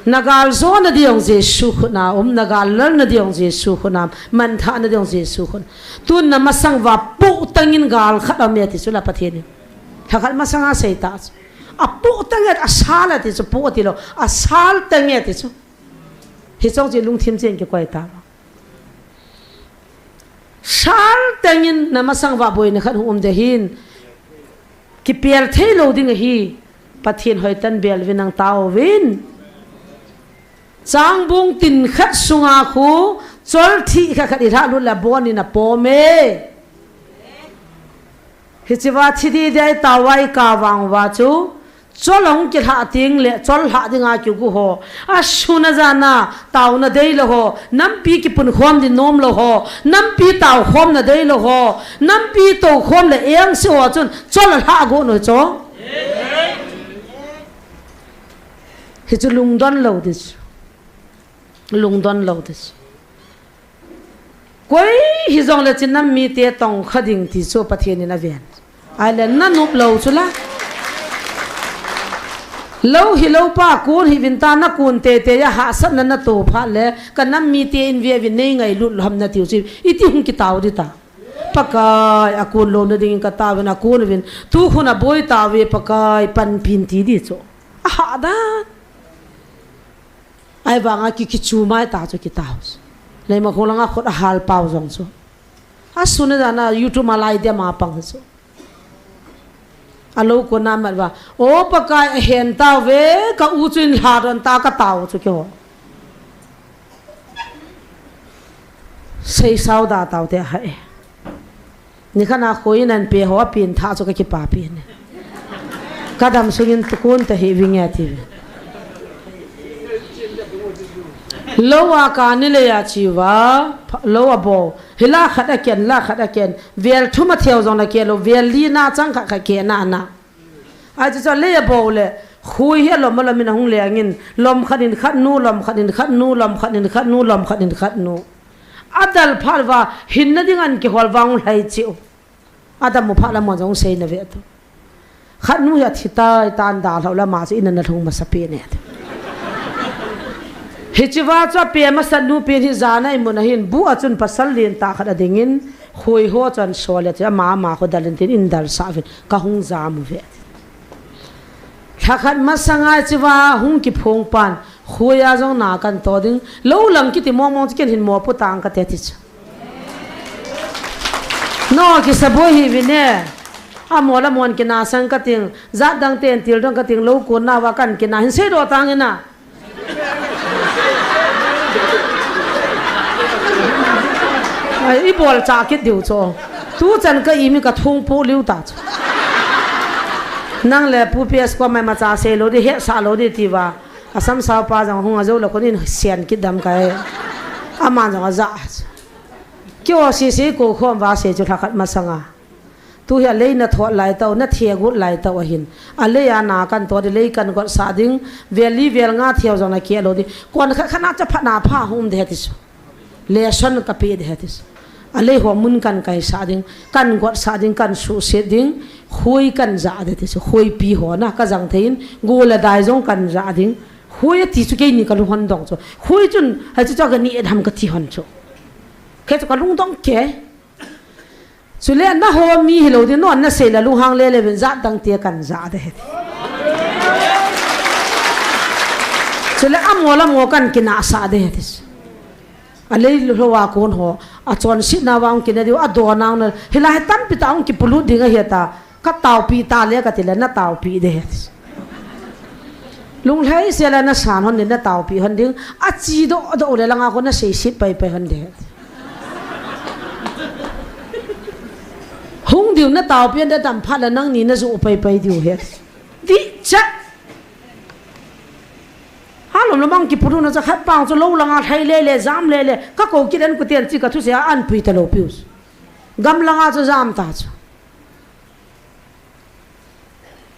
Nagal jona ding Jesu khut na um, nagal lalna ding Jesu khut na um, manthahna ding Jesu khut. Tun namasang uva pohtang in gal khat aume ti chu la Pathen in. Lhakhat masanga asei ta chu. Apohtang e, asal e ti chu, poh ti lou, asal tang e ti chu. Hichong chu lungthim chen kikoi ta. Sal tang in namasang uva boina khat hung um ding ahin. Kipel thei lou ding ahi. Pathen hoitah in bel uvin nang taovin. Changbung tin khat sunga khu, cholthih khat khat ilhah lut le abon in apom e. Hiche uva thi ding dia itao uva ikap vang uva chu, Chol ahung kilhah teng le, chol lhah dinga kigu ho. A sun a jan a, taona deilou ho. Nampi kipunkhom ding nomlou ho. Nampi taokhomna deilou ho. Nampi toukhom le engse ho chun, chol alhah got u chu. Hichu lungdon lou ding chu. Lungdon lou ding chu. Koi hijongle chin nam mite tongkha ding ti chu Pathen in aven. Ahile nanop lou chu la. Lou hilou pa kun hih uvin ta, nakun teitei a hahsatna nato phat le, ka nam mite in ve uvin nei ngailut lou ham natiu chu. Iti hung kitao ding ta. Pakai, akun louna dingin katao uvin, akun uvin. Tu khun aboi tauve Pakai, panpin ti ding chu. Ahahdan. Ahivanga ki, kichu mai ta chu kitao. Leimakhong langa khut ahal pau jong chu. A sun a jan a YouTube a lai dia ma pang chu. Alou kona mat uva. O Pakai ahen tauve, ka u chu in lha don ta katao chu keiho. Seisao da tau te ha e. Nikhat a khoi in an pe ho a pin tha chu ka kipapi ne. Ka dam sungin tukun ta hi vinge ti ve. Lou a ka ni le ya chi uva, pha-, lou a bo. Hi la khat a ken, la khat a ken. Vel thum a theo jong na ke lou, vel li na chang khat khat ke na na. Ai chu chu lei a bo le, khoi hi alom alom in ahung leng in, lom khat in khat nu, lom khat in khat nu, lom khat in khat nu, lom khat in khat nu. Adal phat uva, hinna ding an kihol vang u lhai chiu. Adam u phat lam jong sei na ve tu. Khat nu hi athi tai tan dalhau lama chu in ana lhung masa pi ne. Hichi va chu ape masa nu pi hi jana imun ahin bu a chun pasal lien ta khat ading in khoi ho chun sol le chu ama ama kho dal in tin in dal sa vin ka hung jam u ve. Lha khat masanga chu va hung kiphong pan khoi a jong na kan to ding lo lang kiti mong mong chu ken hin mo pu tang ka te ti chu. No, kisaboi hi vin e. Amo le amon kina sang kating, jat dang ten til dang kating lo kun na va kan kina hin sei do tang ina. Ai, i bol cha kit diu chu. Tu chan ka imi ka thung pu liu ta chu. Nang le Pu P S ko mai ma cha sei lo di, he sa lo di ti va. Asam sao pa jong hung a jo lo ko nin sian kit dam kai. Aman jong a ja. Kio si si ko khom va se chu lha khat masanga. Tu hi a lei na thot lai tau, na thia gut lai tau ahin. A lei a na kan to di lei kan got sa ding, vel li vel nga thiau jong na kia lo di. Kon khat khat na cha phat na pha hum de ti su. Lesson ka pe de ti su. A lei ho mun kan kai sa ding, kan got sa ding, kan su se ding, khoi kan ja de ti su. Khoi pi ho na ka jang thein, go la dai jong kan ja ding. Khoi ti chu kei ni ka lu hon dong chu. Khoi chun, ha chu cha ka ni edham ka ti hon chu. Khe chu ka lung dong ke. Chule na ho mi hi lo di non na sei la lunghang le le vin jat dang te kan ja de he. Chule amo la mo kan kina sa de he. A lei lo wa kon ho a chon sit na wa ong kina diu a do na ong na hi la he tam pi ta ong ki pulu ding a he ta ka tau pi ta le ka ti le na tau pi de he. Lunglhai se la na san hon ding, na taupi hon ding, a chi do do le langa ko na sei sit pai pai hon ding. Hung diu na taupi hon ding tam phat la nang ni na ju pai pai diu he. Di cha. Ha lom lom ang ki puru na cha khat pang chu lo langa lhai le le jam le le ka ko ki den ku ten chi ka thu se a an pui ta lo pius. Gam langa chu jam ta chu.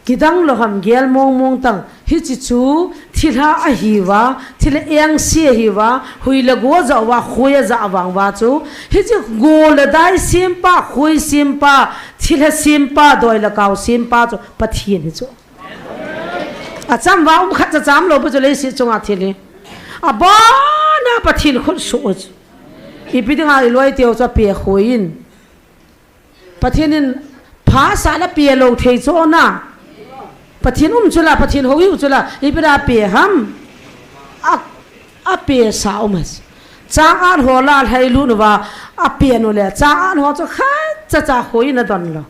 Kidang lo ham gel mong mong tang. Hichi chu thilha ahi va, thil eng si ahi va, hui le go ja va, khoi a ja vang va chu. Hichi go le dai sim pa, khoi sim pa, thilha sim pa, doi le kau sim pa chu Pathian hi chu. A cham va um khat cha cham lo bu chu lei si chunga thil hi. A ba na Pathian khut su chu. Ipi dinga i loi teu chu a pe khoi in. Pathian in pha sa la pe lo thei chu na. Pathian um chu la, Pathian ho u chu la, ipi da pe ham. A, a pe sa um has. Chang an ho la lhai lu nu va, a pe nu le. Chang an ho chu khat cha cha khoi na don lo.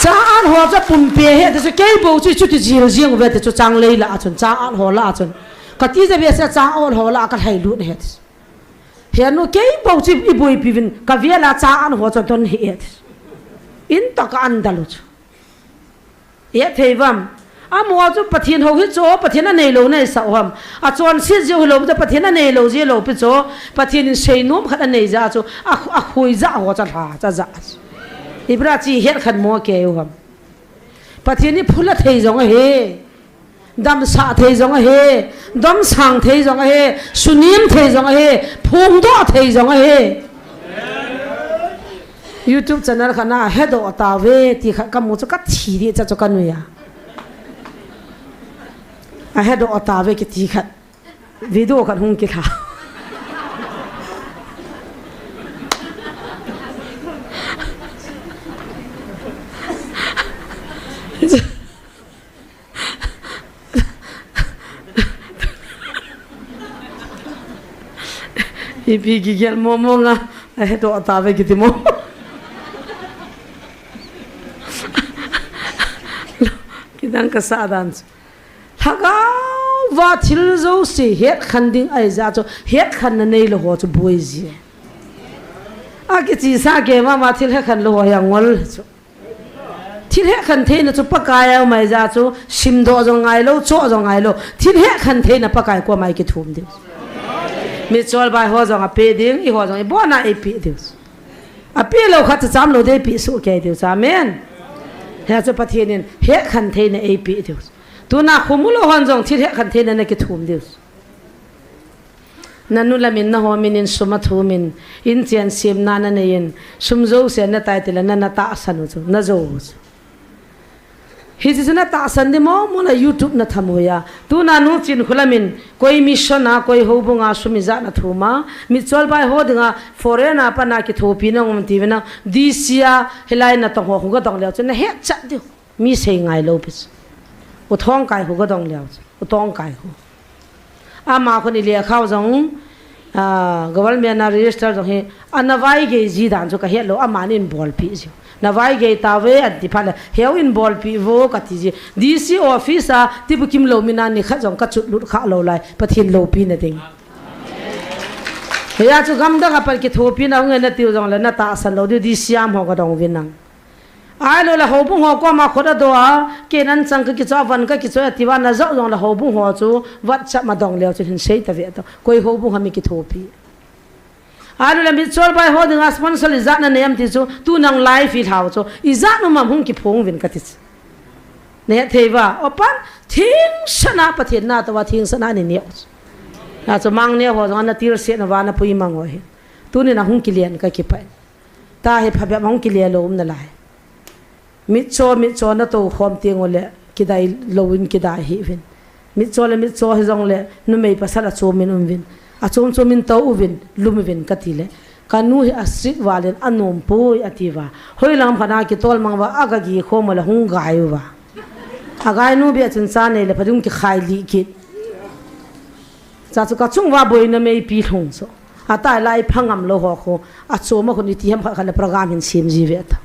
Chang an ho chu pum pe he, te chu kei bo chu chu ti jil jing ve te chu chang lei la chun, chang an ho la chun. Ka ti je ve se chang an ho la ka lhai lu he. He nu kei bo chu i boi pi vin, ka ve la chang an ho chu don he. In ta ka an da lu chu. Hetthei vam. Amaho chu Pathen hou hi chu, Pathen anei lou nei sa ham. Achonset jeh u hilou pi chu, Pathen anei lou jeh lou pi chu. Pathen in seinom khat anei jeh chu, a, akhui jeh ho chu alha, cha jeh. Ibra chi hetkhen mo kei u ham. Pathen hi phula thei jong ahi. Damsah thei jong ahi. Domsang thei jong ahi. Sunem thei jong ahi. Phongdoh thei jong ahi. YouTube channel khat na hedoh tauve ti khat kamu chu kathi di cha chu kanui a. Ahedoh tauve kiti khat. Video khat hung kilha. Ipi kigel mo mo nga, ahedoh tauve kiti mo. Kidang kasa dan chu. Lhagao va thil jouse hetkhen ding ahi jeh chu, hetkhenna neilou ho chu boi ji. Akichesa kei mama thil hetkhen lou ho hi angol chu. Thil hetkhen theina chu Pakai a um ahi jeh chu, simdoh jong ngailou, choh jong ngailou. Thil hetkhen theina Pakai koma ikithum diu. Mitchol bai ho jong apeh ding, eiho jong ibona eipeh diu. Apeh lou khat chu chamlou ding eipeh soh kei diu chu. Amen. Hijeh chu Pathen in hetkhen theina eipeh diu. Tuna khomu lou hon jong thil hetkhen theina nakithum diu. Nanu lam in naho min in sum athum in, in chen semna nanei in, sum jouse natai tile na, natahsan u chu, najou u chu. Hiche chu natahsan di mo mo la YouTube natham u a. Tuna nu Chinkholam in, koi mission a, koi houbung a sum ijat nathum a, Mitchol bai ho dinga, foreign a pat na kithopina um tiuvin a, D C a, hilai natong ho khu kadong leu chu, nahet chat diu. Mi sei ngailou pi chu. U Thongkai khu kadong leu chu. U Thongkai khu. Ama khun i lekha u jong, ah, government a register jong hi, ana vaigei ji dan chu kahet lou, aman eibolpeh jiu. Navaigei tauve anti phat le, heu eibolpeh vo kati ji. D C office a, tibukim lou min a nikhat jong kachutlut kha lou lai, Pathen loupina ding. Hijeh chu gamdang a pat kithopina hung e natiu jongle, natahsan lou diu, D C a amaho kadong uvin lang. Ahilou le houbung ho koma khut adoh a, kei in anchang kakichoi, avan kakichoi atiuva najou jongle houbung ho chu WhatsApp ma dong leu chun hin sei tave tao. Koi houbung ham ikithopi. Ahilou le Mitchol bai ho dinga sponsor ijat nanei em ti chu, tu nang live ilhau chu, ijat um am hung kiphong uvin kati chu. Nahet thei uva, opan, thingsan a Pathen na touva, thingsan a nei neo chu. Achu mang neo ho jong ana tilse nauva, napui mang u ahi. Tunin ahung kile in kakipah e. Tahi phabep a hung kile lou um nalai. Mitcho, mitcho natou khom teng ule, kidai louvin kidai hih uvin. Mitcho le mitcho hijongle, numei pasal achom in um uvin. Achom chom in tou uvin, lum uvin kati le. Kanu hi astrik valin anom poi atiuva. Hoilam khat a kitol mang uva, agagi khom ule hung gai uva. Agai nu bia chun cha nei le phadung kikhai lih kit. Cha chu kachung uva boina meipi lhung chu. Atai lai phangam lou ho khu. Achom a khun iti ham khat khat le program hin sem ji ve ta.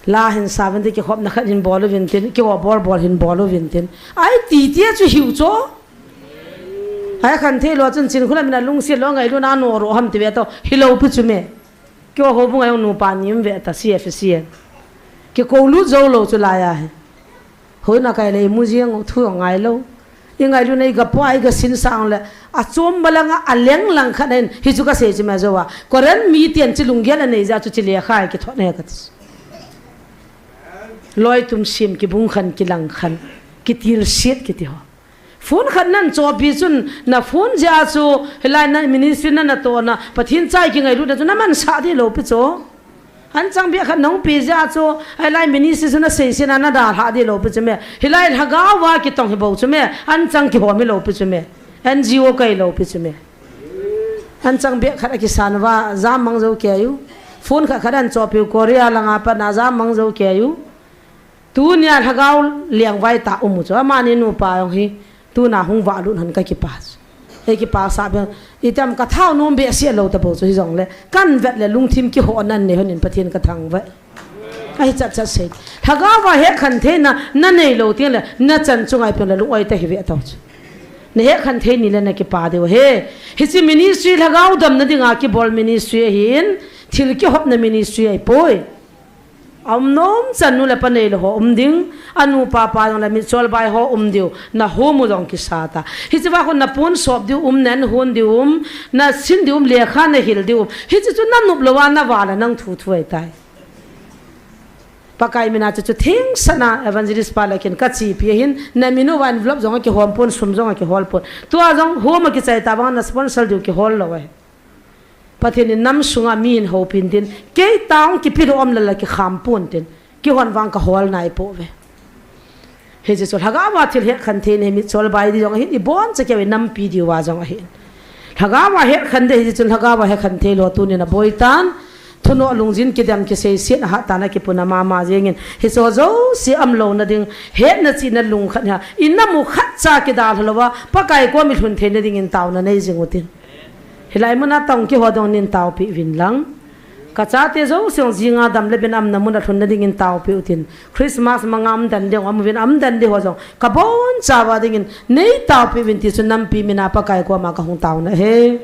La hin sa uvin tin, kikhopna khat hin bol uvin tin, kiho bol bol hin bol uvin tin. Ai ti tia chu hiu chu. Ai khan thei lou chun Chinkholam in alungset lou, angailutna anoh ro ham ti ve tao. Hilou pi chu me. Kiho houbung a jong nupa ni um ve ta, C F C a. Kikou lut jou lou chu lai a hi. Hoina kai le imu jeng u thu angai lou. Ingailutna igapo a igasin sang le. Achom balanga aleng lang khat in hichu kasei chu me jou a. Koren mi tian chi lunggel anei jeh chu chi lekha kithot ne kati. Loi tum sim kibung khan kilang khan. Kitilset kiti ho. Phone khat nan chopi chun na phone jeh chu hilai na ministry na natohna Pathen cha i kingailutna chu namansah di lou pi chu. Anchang bia khat nahung pe jeh chu, hilai ministry chu nasei sena nadalhah di lou pi chu me. Hilai lhagao va kitong hi bou chu me. Anchang kihom hi lou pi chu me. N G O kai lou pi chu me. Anchang bia khat akisan uva, jam mang jou kei u. Phone khat khat an chopi u, Korea langa pat na jam mang jou kei u. Tunia lhagao lengvai tah um u chu, amani nupa jong hi, tuna hung valut hon kakipah chu. Ei kipah sah beh, itam kathau nom behseh lou tapou chu hijongle, kanvet le lungthim kihohna nei hon in Pathen kathangvah. Ahi chat chat sei. Lhagao va hetkhen theina, nanei lou teng le, nachan chunga ipi le lung-oi ta hi ve tao chu. Nahetkhen thei ni le nakipah diu ahi. Hiche ministry lhagao damna dinga kibol ministry ahin, thil kihopna ministry ahipoi. Aum nom chan nu le pa neilou ho um ding, anu pa pa jong le mitchol bai ho um diu, na hom u jong kisat a. Hiche va khu na pon sop diu um, na hon diu um, na sin diu um, lekha na hil diu um. Hiche chu na nop lou a na va le nang thu thu ahi tai. Pakai mina chu chu theng sana evangelist pa le kin ka chepi ahin, na min uva envelope jong akihom pon, sum jong akihol pon. Tua jong hom a kichai ta bang na sponsor diu kihol lou ahi. Pathen in nam sunga mi hin hopin tin, kei tang kipi lou um le la kikham pon tin, kihon vang ka hol nai pouve. Hiche chu lhagao va thil hetkhen thei nei mitchol bai di jong ahin, ibon cha keu i nampi diu va jong ahin. Lhagao va hetkhen de hiche chu lhagao va hetkhen thei lou tunin aboi tan, thunoh lungjin kidem kiseiset a hat tan akipuna mama jengin. Hiche jouse um louna ding, hetna chihna lungkhat ha, i nam u khat cha kidalha lou va, Pakai kom i lhun theina dingin taona nei jing utin. Hilai muna tong kiho dong nin taopi vin lang. Ka chate jouse jong jinga dam le bin amna muna lhunna dingin taopi utin. Christmas manga um den ding, um vin um den ding ho jong. Ka bon cha va dingin nei taopi vin ti chu nampi mina Pakai koma ka hung taona ahi.